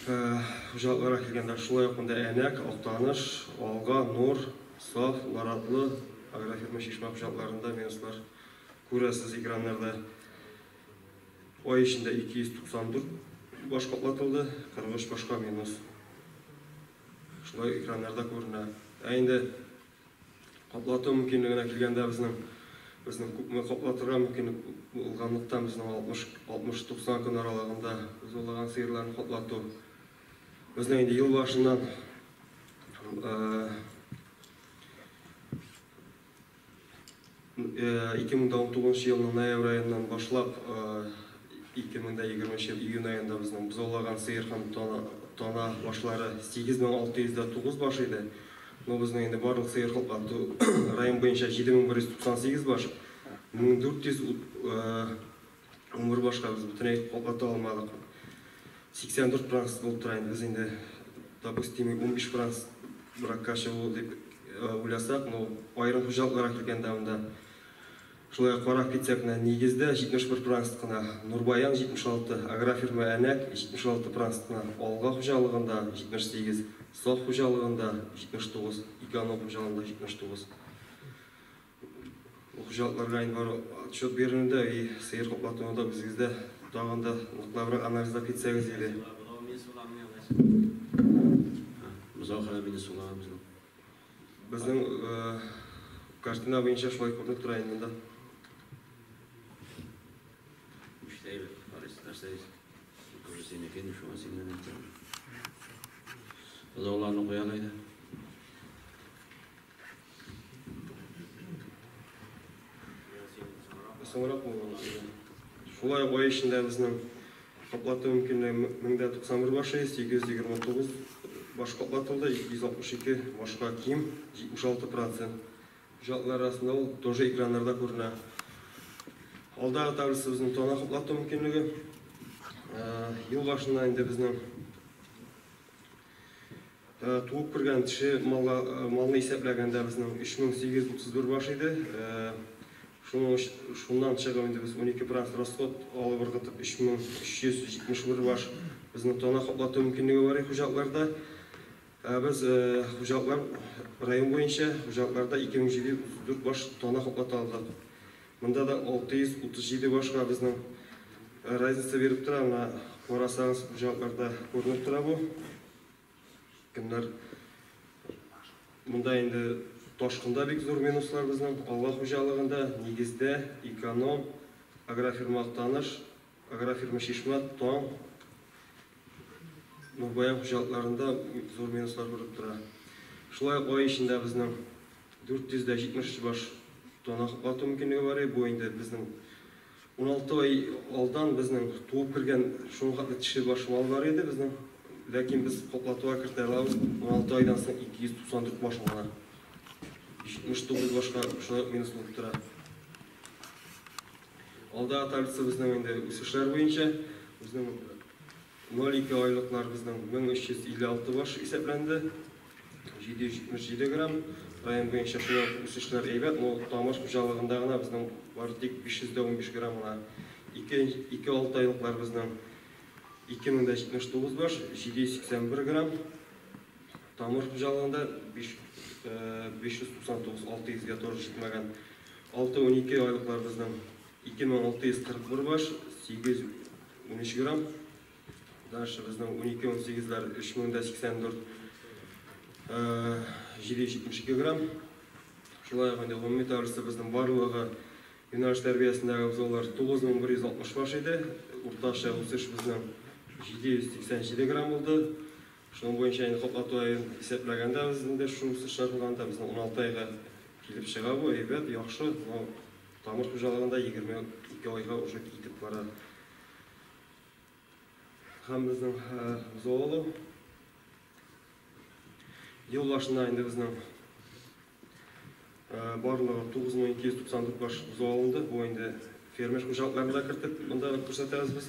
Хуҗалыкларга килгәндә шулай ук монда Әнәк, Актаныш, Алга, Нур, Саф, Наратлы, агрофирма Чишмә хуҗалыкларында минуслар күрәсез экраннарда. Ай эчендә 294 баш каплатылды, 43 башка минус. Шулай экраннарда күренә. Ә инде каплату мөмкинлегенә килгәндә безнең күпме каплатырга мөмкинлек булганлыктан безнең 60-90 көн аралыгында бозаулаган сыерларны каплату. Безнең инде ел башыннан 2019 елның ноябрь аеннан башлап 2020 ел июнь аенда безнең бозаулаган сыер һәм тана башлары 8609 баш иде. Но безнең инде барлык сыер каплату район буенча 7198 баш, 1411 башка без бөтенләй каплата алмадык. 84% булып тора инде. Без инде допустимый 15% бракка чыгу дип уйласак, но аерым хуҗалыкларга килгәндә монда шулай карап китсәк, менә нигездә 71% кына, Нурбаян 76, агрофирма Әнәк 76% кына, Алга хуҗалыгында 78, Саф хуҗалыгында 79, Икано хуҗалыгында 79. Бу хуҗалыкларга инде бар отчет бирүендә и сыер каплатуны да үзегездә тагын да ныклабрак анализлап китсәгез иде. Бозау хәле мине сулаган безнең. Безнең картина буенча шулай күренеп тора инде монда. Эшләйбез, Борис, нәрсә күрше синеке инде, шуңа синнән әйтәм. Бозауларны куя әйдә. Соңрак булган. Шулай ук ай эчендә безнең каплату мөмкинлеге 1091 баш, 829 баш каплатылды, 262 башка ким, 76%. Хуҗалыклар арасында ул тоже экраннарда күренә. Алдагы таблица безнең тана каплату мөмкинлеге. Ел башыннан инде безнең туып кергән теше малны исәпләгәндә безнең 3831 баш иде. Шуннан чыгып инде без 12% расход алып ыргытып 3371 баш безнең тана каплату мөмкинлеге бар хуҗалыкларда. Без хуҗалыклар район буенча хуҗалыкларда 2734 баш тана каплата алдык. Монда да 637 башка безнең разница биреп тора. Менә карасагыз, хуҗалыкларда күренеп тора бу. Кемнәр монда инде Ташкында бик зур минуслар безнең, Алга хуҗалыгында, нигездә, Эконом, агрофирма Актаныш, агрофирма Чишмә, Таң, Нурбаян хуҗалыкларында зур минуслар күреп тора. Шулай ук ай эчендә безнең 473 баш тана каплату мөмкинлеге бар. Бу инде безнең 16 ай алдан безнең туып кергән шуның хәтле теше баш мал бар иде безнең. Ләкин без каплатуга кертә алабыз 16 айдан соң 294 баш гына. 79 башка шулай минус булып тора. Алда таблица безнең инде үсешләр буенча безнең 0,2 айлыклар безнең 1356 баш исәпләнде. 777 грамм. Район буенча шулай үсешләр әйбәт, но Тамаш хуҗалыгында гына безнең бары тик 515 грамм гына. 2,6 айлыклар безнең 2079 баш, 781 грамм. Тамыр хуҗалыгында 599, 600 гә тоже җитмәгән. 6-12 айлыклар безнең 2641 баш, 813 грамм. Дальше безнең 12-18ләр 3084, 772 грамм. Шулай ук инде гомуми таблица безнең барлыгы юнәлеш тәрбиясендәге бозаулар 9160 баш иде. Уртача үсеш безнең 787 грамм булды. Шуның буенча инде каплату аен исәпләгәндә без инде шул үсешләр булганда безнең 16 айга килеп чыга бу, әйбәт, яхшы. Но Тамыр хуҗалыгында 22 айга уже китеп бара. Һәм безнең бозау алу ел башында инде безнең барлыгы 9294 баш бозау алынды. Бу инде фермер хуҗалыкларын да кертеп, монда күрсәтәбез без.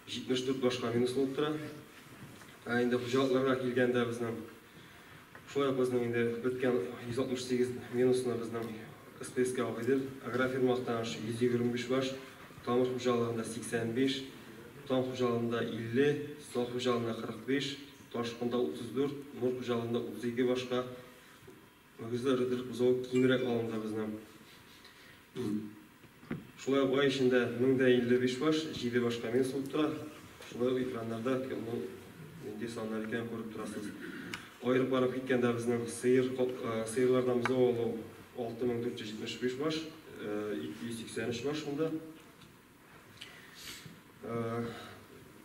74 башка минус булып тора. Ә инде хуҗалыкларга килгәндә безнең шулай ук безнең инде беткән 168 минусны безнең СПСК Агыйдел, агрофирма Актаныш 125 баш, Тамыр хуҗалыгында 85, Таң хуҗалыгында 50, Сал хуҗалыгында 45, Ташкында 34, Нур хуҗалыгында 32 башка мөгезле эре терлек бозавы кимрәк алынды безнең. Шулай ук ай эчендә 1055 баш, 7 башка минус булып тора. Шулай ук экраннарда моның нинди саннар икәнен күреп торасыз. Аерып барып киткәндә безнең сыер сыерлардан бозау алу 6475 баш, 283 баш монда.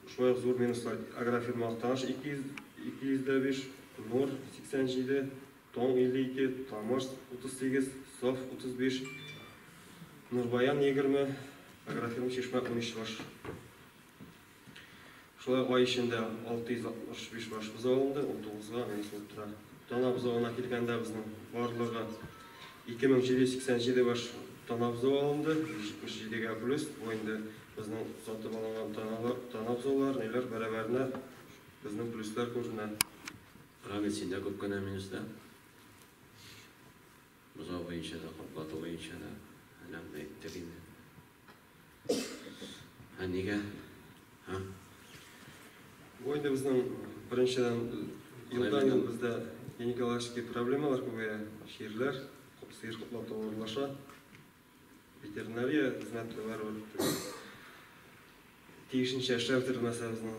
Шулай ук зур минуслар агрофирма Актаныш 200 205, Нур 87, Таң 52, Тамыр 38, Саф 35, Нурбаян 20, агрофирма Чишмә 13 баш. Шулай ук ай эчендә 665 баш бозау алынды, 19-га минус булып тора. Тана бозавына килгәндә безнең барлыгы 2787 баш тана бозавы алынды, 177-гә плюс. Бу инде безнең сатып алынган таналар, тана бозаулар, ниләр бәрабәренә безнең плюслар күренә. Рамил, синдә күп кенә минус да. Бозау буенча да, каплату буенча да. Әнә әйттек инде. Ә нигә? Һа? Бу инде безнең беренчедән елдан ел бездә гинекологический проблемалар күбәя, чирләр, сыер каплату авырлаша. Ветеринария хезмәте барыбер тиешенчә эшләп бетермәсә безнең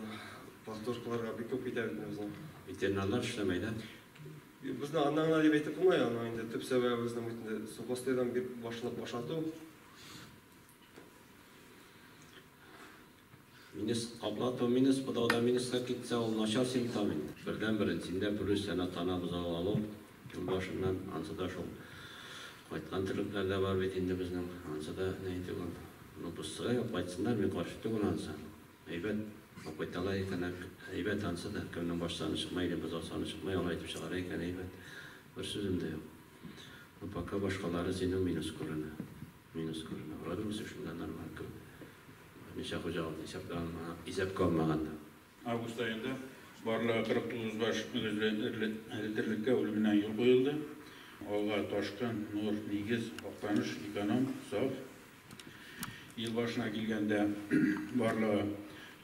повторкаларга бик күп китә бит безнең. Ветеринарлар эшләмәй дә. Безне аннан гына дип әйтеп булмый, аның инде төп сәбәбе безнең бит инде сухостойдан бик башлап ашату. Минус каплату, минус бодауда минуска китсә, ул начар симптом инде. Бердән-бер синдә плюс әнә тана бозау алу, ел башыннан ансы да шул кайткан терлекләр дә бар бит инде безнең. Ансы да ни түгел. Ну, пусыга кайтсыннар, мин каршы түгел ансы. Әйбәт, кайталар икән, әйбәт ансы да. Кемнең баш саны чыкмай или бозау саны чыкмай, алай итеп чыгара икән, әйбәт. Бер сүзем дә юк. Но пока башкалары синең минус күренә. Минус күренә. Вроде үсешендә нормаль кебек. Ничә хуҗалыкны исәпкә алмаганда. Август аенда барлыгы 49 баш мөгезле эре терлеккә үлеменнән юл куелды. Алга Ташкын, Нур, Нигез, Актаныш, Эконом, Саф. Ел башына килгәндә барлыгы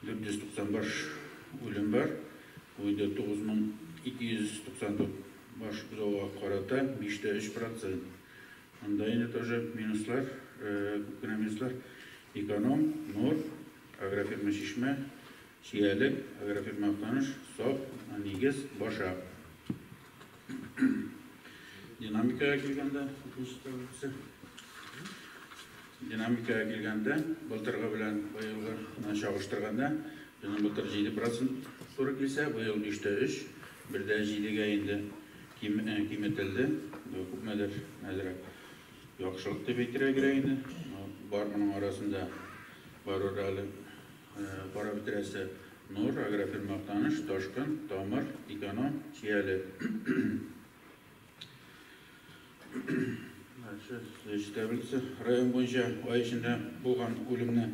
490 баш үлем бар. Бу инде 9294 баш бозауга карата 5,3%. Анда инде тоже минуслар, күп кенә минуслар. Эконом, Нур, Агрофирма Чишмә, Чиялек, Агрофирма Актаныш, Саф, Нигез, Башак. Динамикага килгәндә, икенче таблица. Динамикага килгәндә, былтыргы белән быелгыны чагыштырганда, безнең былтыр 7% туры килсә, быел 5,3, 1,7-гә инде киметелде. Күпмедер әзрәк яхшылык дип әйтергә кирәк инде. Бар моның арасында барыр әле карап бетерәсе Нур, Агрофирма Актаныш, Ташкын, Тамыр, Эконом, Чияле. Таблица район буенча ай эчендә булган үлемне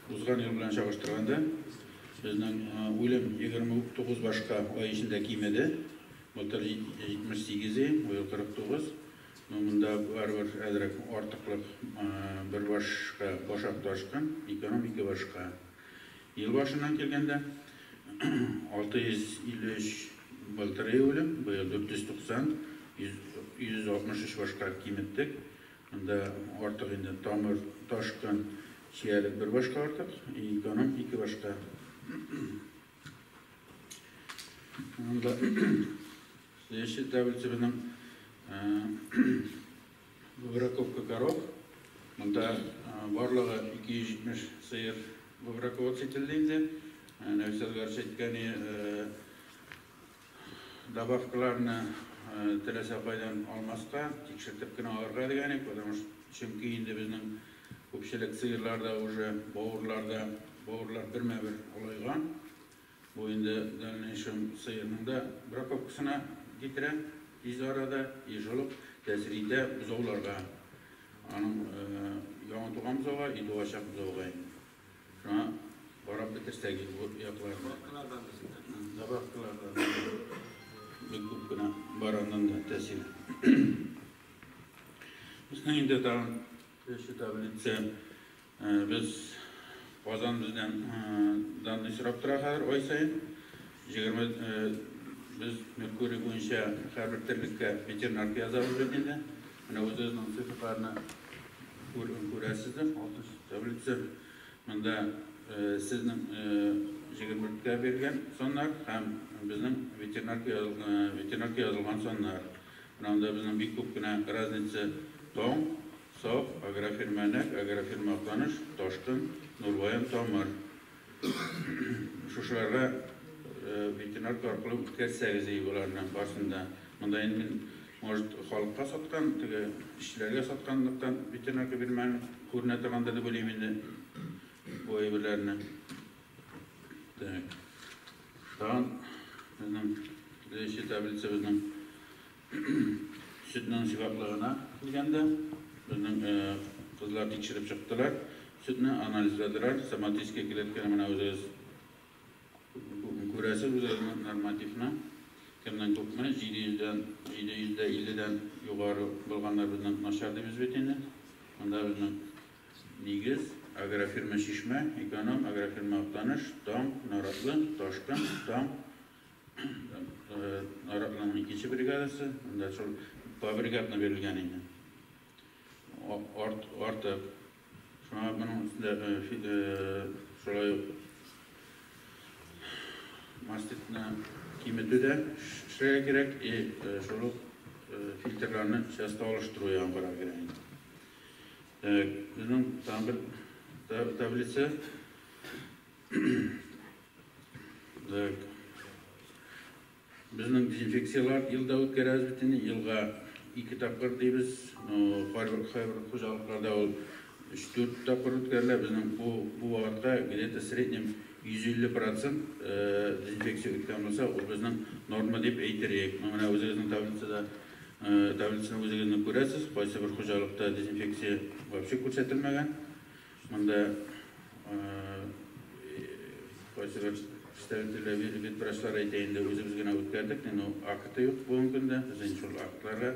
узган ел белән чагыштырганда, безнең үлем 29 башка ай эчендә кимеде. Былтыр 78, быел 49. Но монда барыбер әзрәк артыклык бер башка Башак, Ташкын, Эконом ике башка. Ел башыннан килгәндә 653 былтыр үлем, быел 490, 163 башка киметтек. Монда артык инде Тамыр, Ташкын, Чиялек 1 башка артык, эконом 2 башка. Анда следующая таблица безнең выбраковка коров. Монда барлыгы 270 сыер выбраковаться ителде инде. Нәфис Әдгарыч әйткәне, добавкаларны теләсә кайдан алмаска, тикшертеп кенә алырга дигән идек, потому что чөнки инде безнең күпчелек сыерларда уже бавырларда бавырлар бермә-бер олайган. Бу инде дальнейшем сыерның да браковкасына китерә тиз арада, и шул ук тәэсир итә бозауларга. Аның яңа туган бозауга и туачак бозауга инде. Шуңа карап бетерсәк бу якларны. Добавкалардан бик күп кенә бар аннан да тәэсир. Безнең инде тагын өченче таблица. Без Казан бездән данный сорап тора хәзер ай саен. 20 без Меркурий буенча һәрбер терлеккә ветеринарка язабыз бит инде. Менә үзегезнең цифрларны күрәсездер. Алтынчы таблица. Монда сезнең 24-кә биргән саннар һәм безнең ветеринарка язылган саннар. Менә монда безнең бик күп кенә разница: Таң, Саф, Агрофирма Нәк, Агрофирма Актаныш, Ташкын, Нурбаян, Тамыр. Шушыларга ветеринарка аркылы үткәрсәгез и боларның барысын да. Монда инде мин, может, халыкка саткан, теге эшчеләргә сатканлыктан ветеринарка бирмәгән күренә торгандыр дип уйлыйм инде бу әйберләрне. Так. Тагын безнең следующая таблица безнең сөтнең сыйфатлыгына килгәндә, безнең кызлар тикшереп чыктылар, сөтне анализладылар, соматический клетканы менә үзегез күрәсез, үзегезнең нормативны. Кемнең күпме? 750-дән югары булганнар безнең начар дибез бит инде. Монда безнең Нигез, Агрофирма Чишмә, Эконом, Агрофирма Актаныш, Таң, Наратлы, Ташкын, Таң, Наратлының икенче бригадасы, монда шул по бригадны бирелгән инде. Артык. Шуңа моның өстендә шулай ук маститны киметү дә эшләргә кирәк, и шул ук фильтрларны часто алыштыру ягын карарга кирәк инде. Безнең тагын бер таблица. Так. Безнең дезинфекциялар елда үткәрәбез бит инде, елга 2 тапкыр дибез. Но кайбер хуҗалыкларда ул 3-4 тапкыр үткәрелә. Безнең бу вакытка где-то в среднем 150% дезинфекция үткән булса, ул безнең норма дип әйтер идек. Менә үзегезнең таблицаны үзегезне күрәсез, кайсы бер хуҗалыкта дезинфекция вообще күрсәтелмәгән. Монда кайсы бер представительләр, ветврачлар әйтә инде, үзебез генә үткәрдек, но акты юк бүгенге көндә. Без инде шул актларга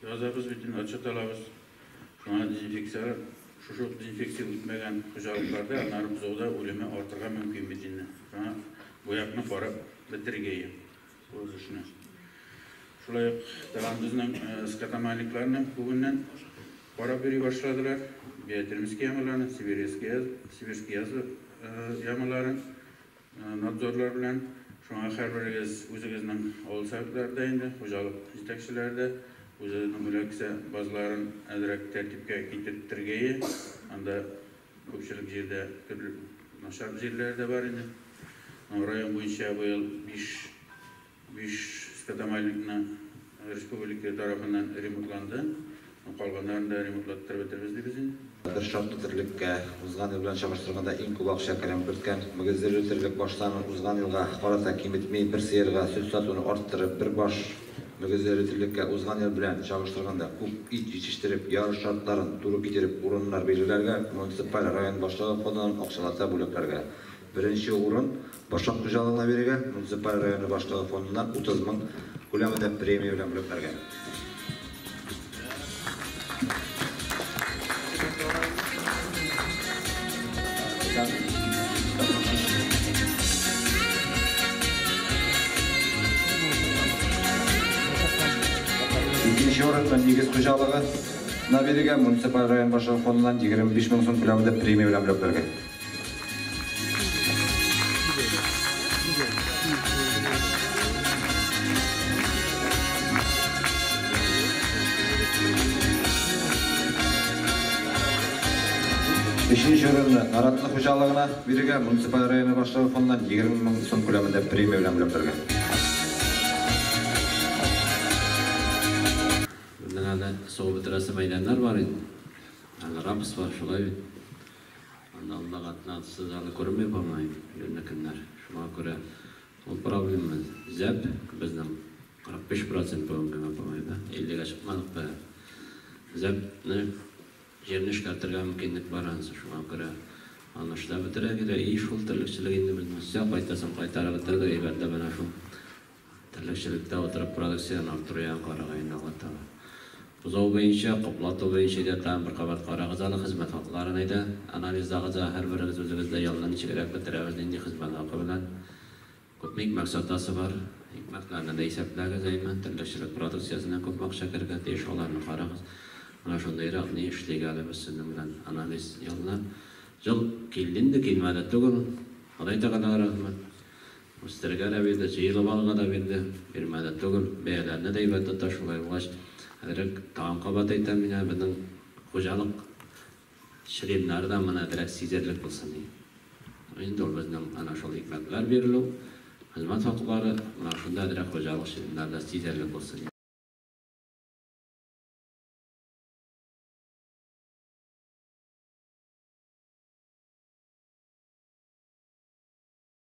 язабыз, бит инде отчет алабыз. Шуңа дезинфекция, шушы дезинфекция үтмәгән хуҗалыкларда аннары бозауда үлеме артырга мөмкин бит инде. Шуңа бу якны карап бетерергә үз эшне. Шулай ук тагын безнең скотомальникларны бүгеннән карап йөри башладылар. Биотермический ямаларны, сибирский язва ямаларын надзорлар белән. Шуңа һәрберегез үзегезнең авыл советларында инде, хуҗалык җитәкчеләре дә үзегезнең үләксә базларын әзрәк тәртипкә китерттергәе. Анда күпчелек җирдә төрле начар җирләр дә бар инде. Район буенча быел 5 скотомальникны республика тарафыннан ремонтланды. Калганнарын да ремонтлаттырып бетербез дибез инде. Бер шартлы терлеккә узган ел белән чагыштырганда иң күп акча керем керткән мөгезле терлек баш санын узган елга карата киметми, бер сыерга сөт сатуны арттырып, бер баш мөгезле терлеккә узган ел белән чагыштырганда күп ит җитештереп, ярыш шартларын туры китереп урыннар билгеләргә, муниципаль район башлыгы фондыннан акчалата бүләкләргә. Беренче урын Башак хуҗалыгына бирелгән, муниципаль районы башлыгы фондыннан 30 мең күләмендә премия белән бүләкләргә. Икенче урынны Нигез хуҗалыгы На бирегә муниципаль район башлыгы фондыннан 25 мең сум күләмендә премия белән бүләкләргә. Бишенче урынны Наратлы хуҗалыгына бирергә муниципаль районы башлыгы фондыннан 20 мең сум күләмендә премия белән бүләкләргә. Безнең әле сугып бетерәсе мәйданнар бар инде. Әле рапс бар, шулай бит. Анда алдагы атнасы әле күренми, по-моему, йөрне көннәр. Шуңа күрә ул проблема. Зәп безнең 45% бүгенге көнгә, по-моему, да? 50-гә чыкмадык та. Зәпне җирне эшкәртергә мөмкинлек бар анысы, шуңа күрә аны эшләп бетерергә кирәк. И шул терлекчелек инде безнең. Все кайтасын кайтарып бетердек, әйбәтләп менә шул терлекчелектә утырып продукцияне арттыру ягын карарга инде алга таба. Бозау буенча, каплату буенча да тагын бер кабат карагыз әле хезмәт хакларын әйдә. Анализлагыз һәрберегез үзегездә елны ничегрәк бетерәбез, нинди хезмәт хакы белән. Күпме икмәк сатасы бар, икмәкләрне дә исәпләгез, әйме, терлекчелек продукциясеннән күпме акча керергә тиеш, аларны карагыз. Менә шундыйрак ни эшлик әле без сезнең белән анализ елны. Ел килде инде, килмәде түгел. Ходай Тәгаләгә рәхмәт. Үстерергә дә бирде, җыелып алырга да бирде, бирмәде түгел. Бәяләрне дә әйбәт тота, шулай булгач, әзрәк тагын кабат әйтәм, менә безнең хуҗалык членнары да моны әзрәк сизерлек булсын ди. Инде ул безнең әнә шул икмәкләр бирелү, хезмәт хаклары, менә шунда әзрәк хуҗалык членнары да сизерлек булсын.